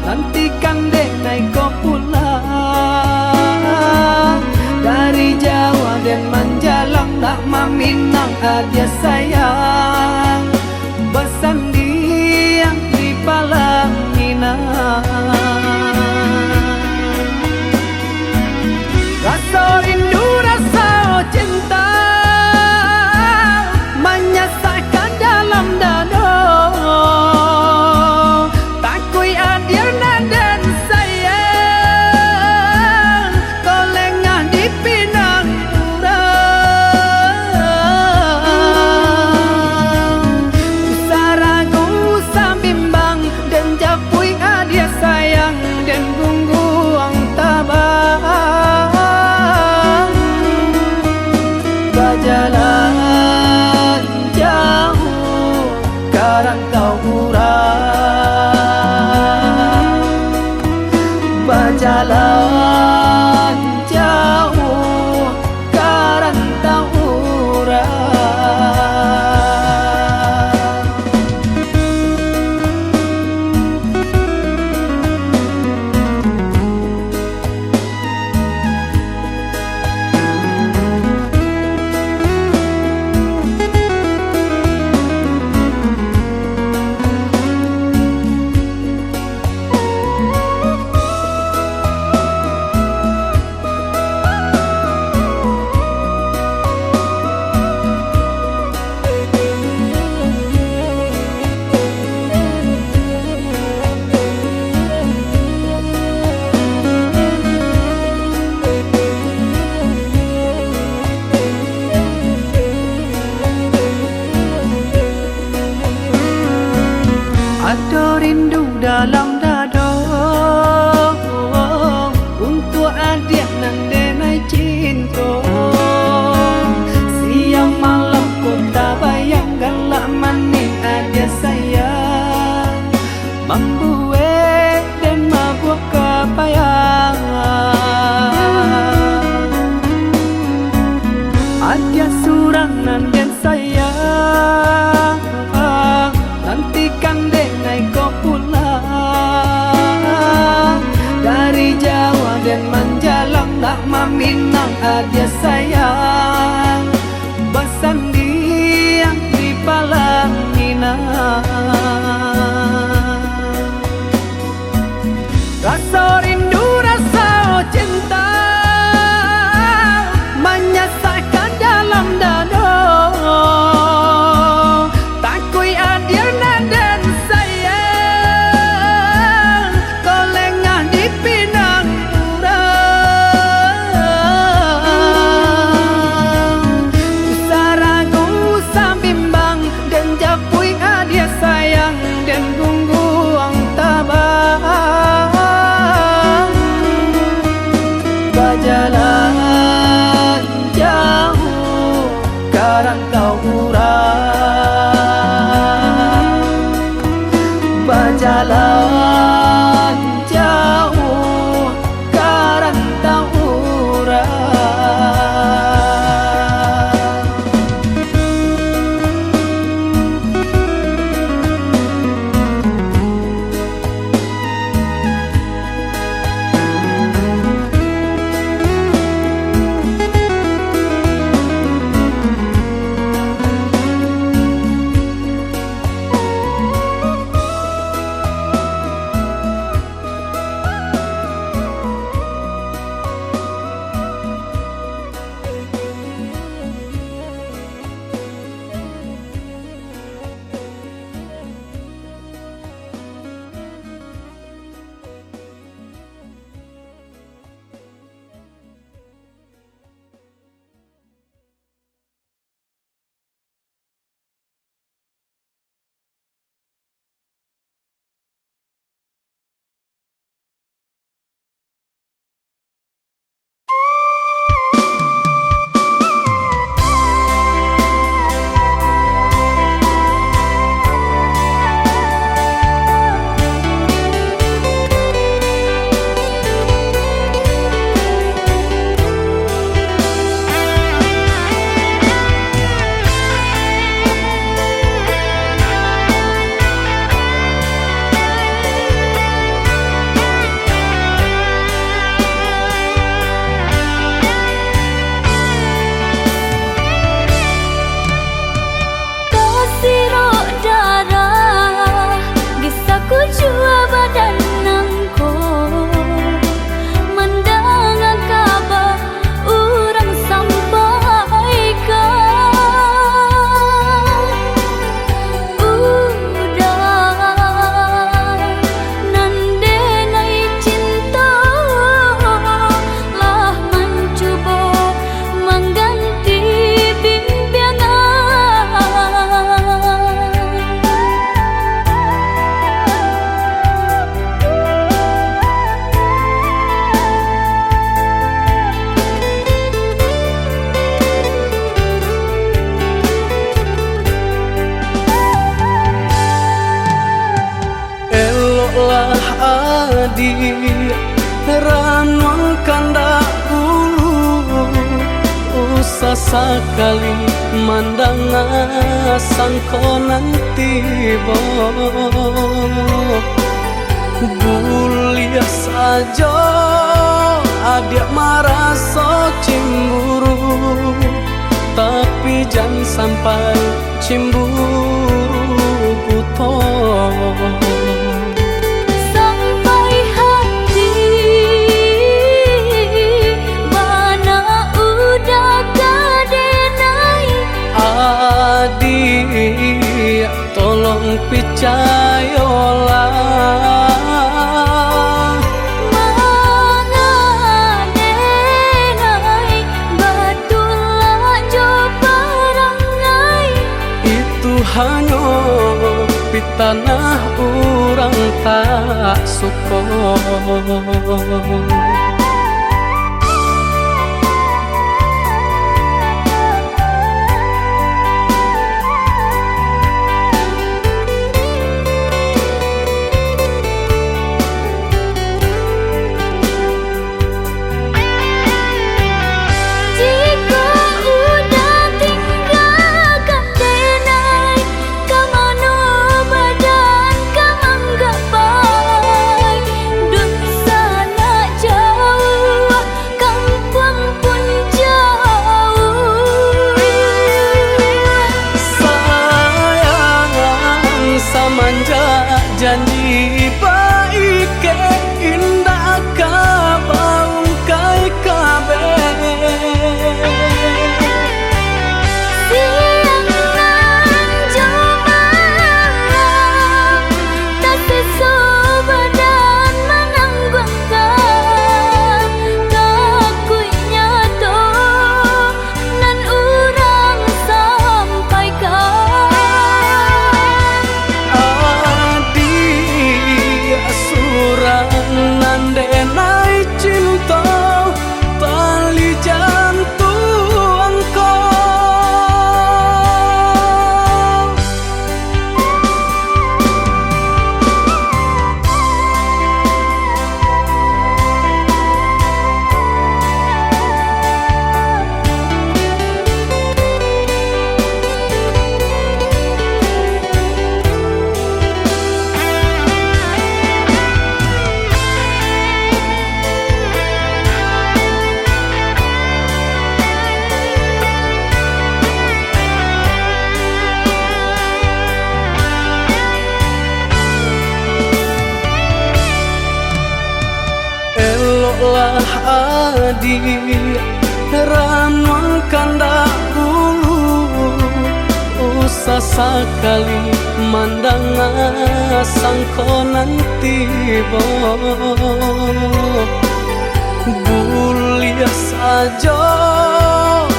nantikan dek naiko pulang. Dari jauah den manjalang, nak maminang adiak sayang, basandiang di palang pinang. Raso rindu, raso cinta, manyasakkan dalam dado. Takuik adiak nan den sayang, kok lengah dipinang urang. Usah ragu, usah bimbang, den japuik adiak sayang, den gungguang tabang. Ranuang kandak ulu, usah sakali mandanga sangko nan tibo. Buliah sajo adiak maraso cimburu, tapi jan sampai cimburu buto. Sampai hati bana udah ka denai. Adiak, tolong picayolah. Manga denai, batulak jo parangai. Itu hanyo pitanah urang tak suko. Jikok udah tinggakan denai, ka mano badan ka manggapai? Dunsanak jauah, kampuang pun jauah. Sayang, samanjak janji baikek, indak ka baungkai kabeh. Siang nan jo malam, taseso badan manangguangkan, takuiknyo tu nan urang sampaikan. Adiak surang nan denai cinto, tali jantuang ko. Eloklah adiak, ranuang kandak ulu, usah sakali mandanga sangko nan tibo. Buliah sajo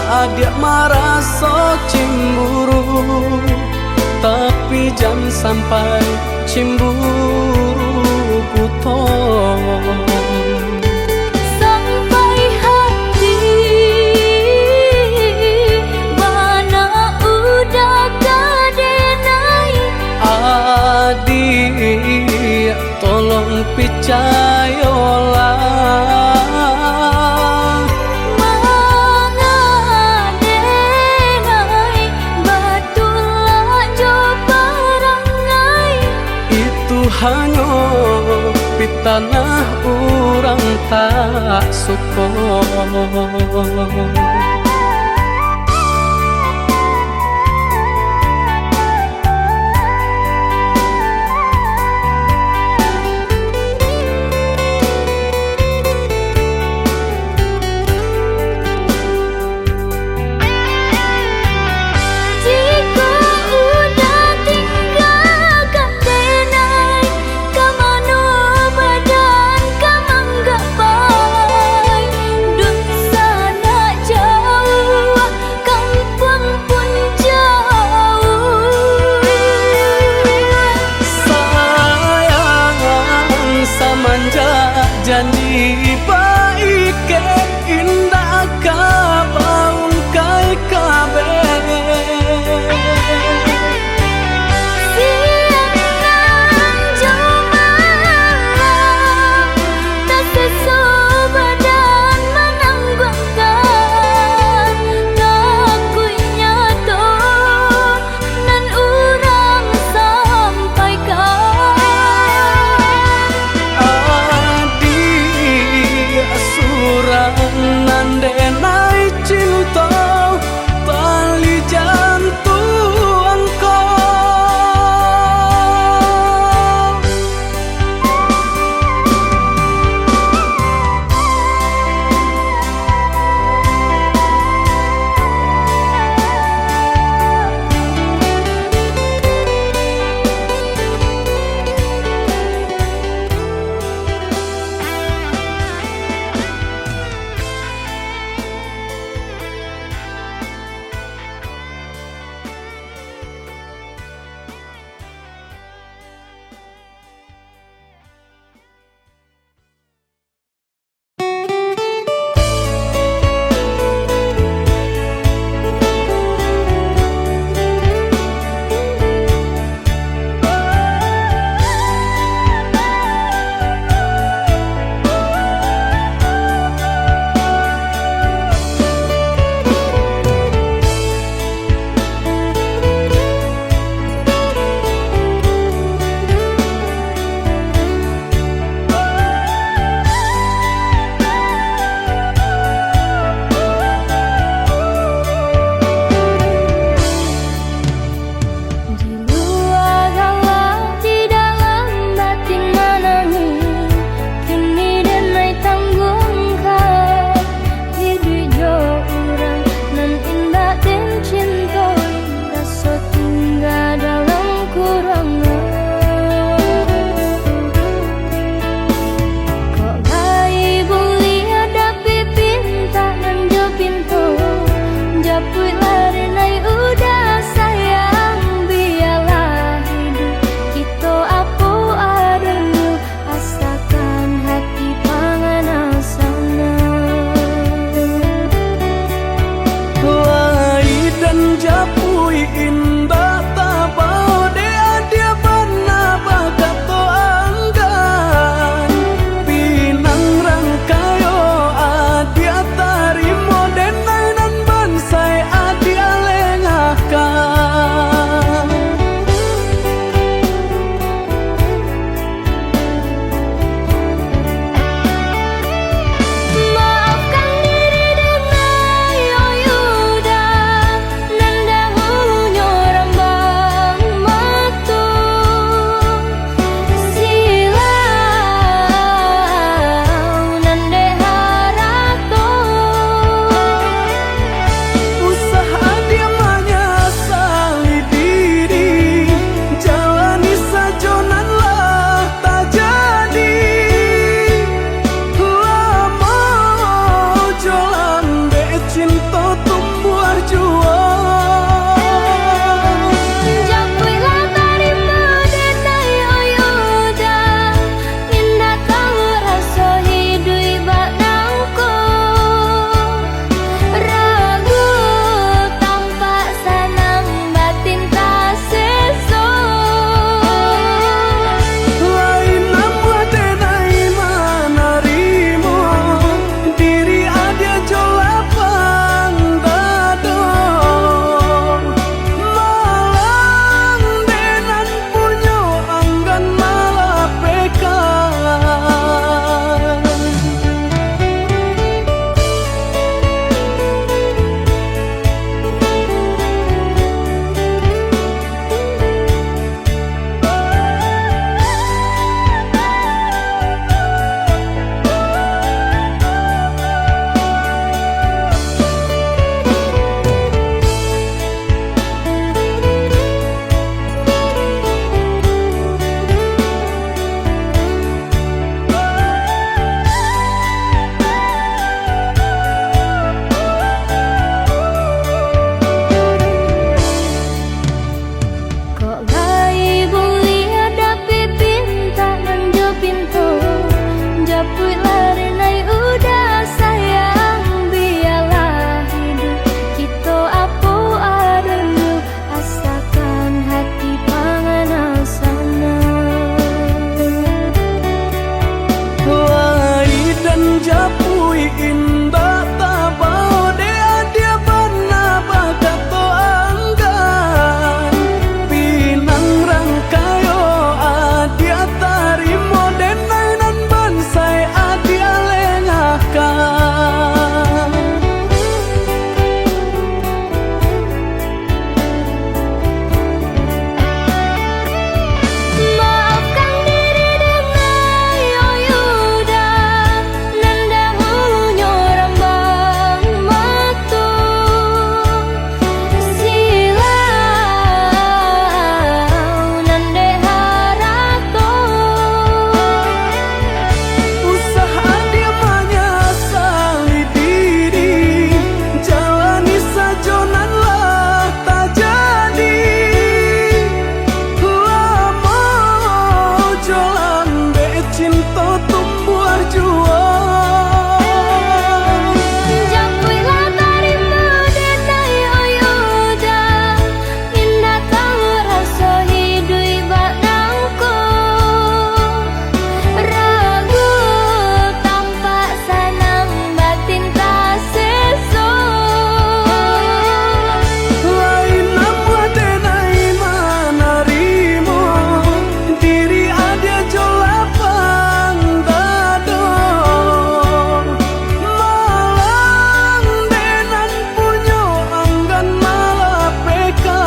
adiak maraso cimburu, tapi jan sampai cimburu buto. Sampai hati bana udah ka denai. Adiak, tolong picayolah. Manga denai, batulak jo parangai. Itu hanyo pitanah urang tak suko. Jikok udah tinggakan denai, ka mano badan ka manggapai? Dunsanak jauah, Japuik indak tabao, dek adiak bana bakato anggan. Pinang rangkayo adiak tarimo, denai nan bansaik adiak lengahkan. Maafkan diri denai, oh Yuda, nan dahunyo rambang mato. Silau nan dek harato. Usah adiak manyasali diri, jalani sajo nan lah tajadi. Lamo jo lambek cinto tumbuah juo. Japuiklah tarimo denai, oh Yuda, indak taraso hiduik bak nangko. Ragu tampak sanang, batin taseso. Lain namuah denai manarimo, diri adiak jo lapang dado. Malang dek nan punyo anggan malapehkan.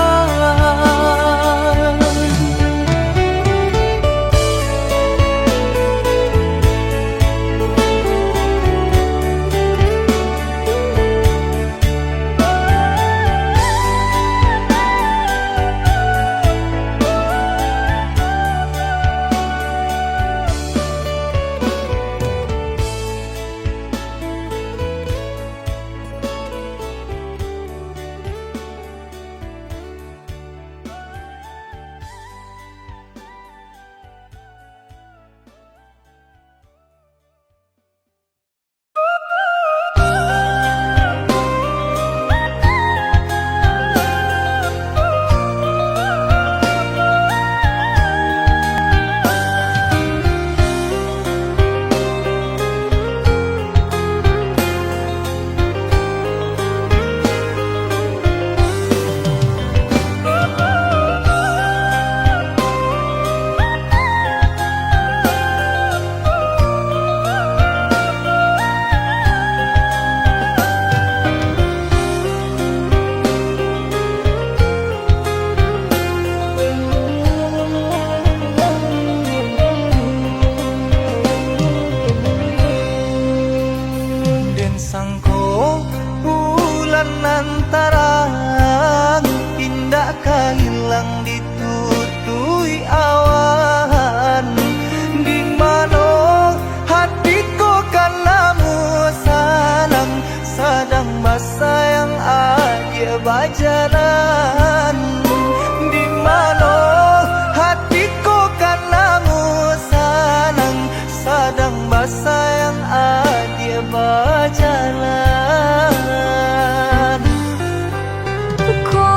Den sangko bulan nan tarang, indak ka ilang ditutuik awan. Di mano hati ko kan namuah sanang, sadang basayang adiak bajalan. Di mano hati ko kan namuah sanang, sadang basayang adiak bajalan. Ko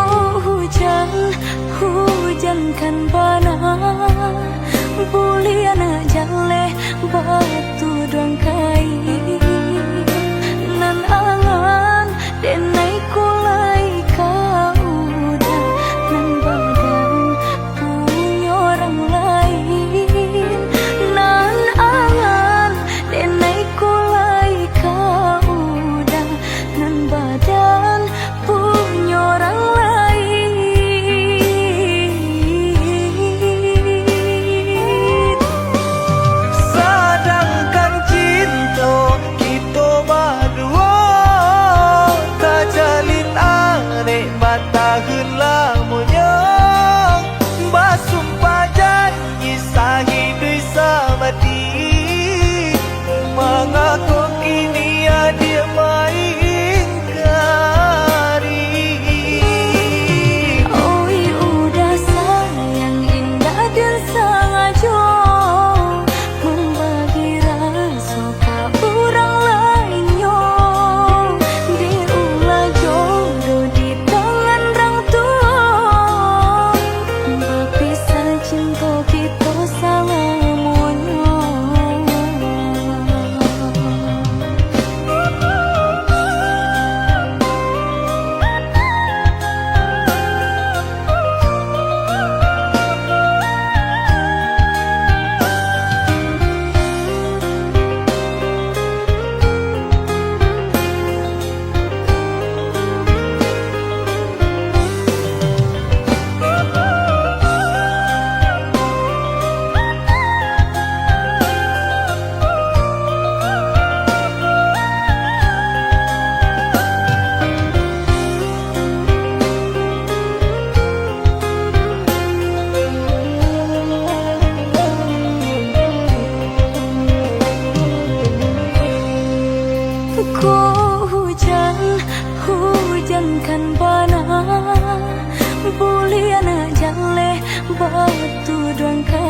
hujan, hujan kan bana, buliah nak jaleh batuduang kain. Nan angan denai ko lai ka udah, nan badan punyo urang lain. Nan angan denai ko lai ka udah, nan badan punyo urang lain. Sadangkan cinto kito baduo tajalin Batu dangka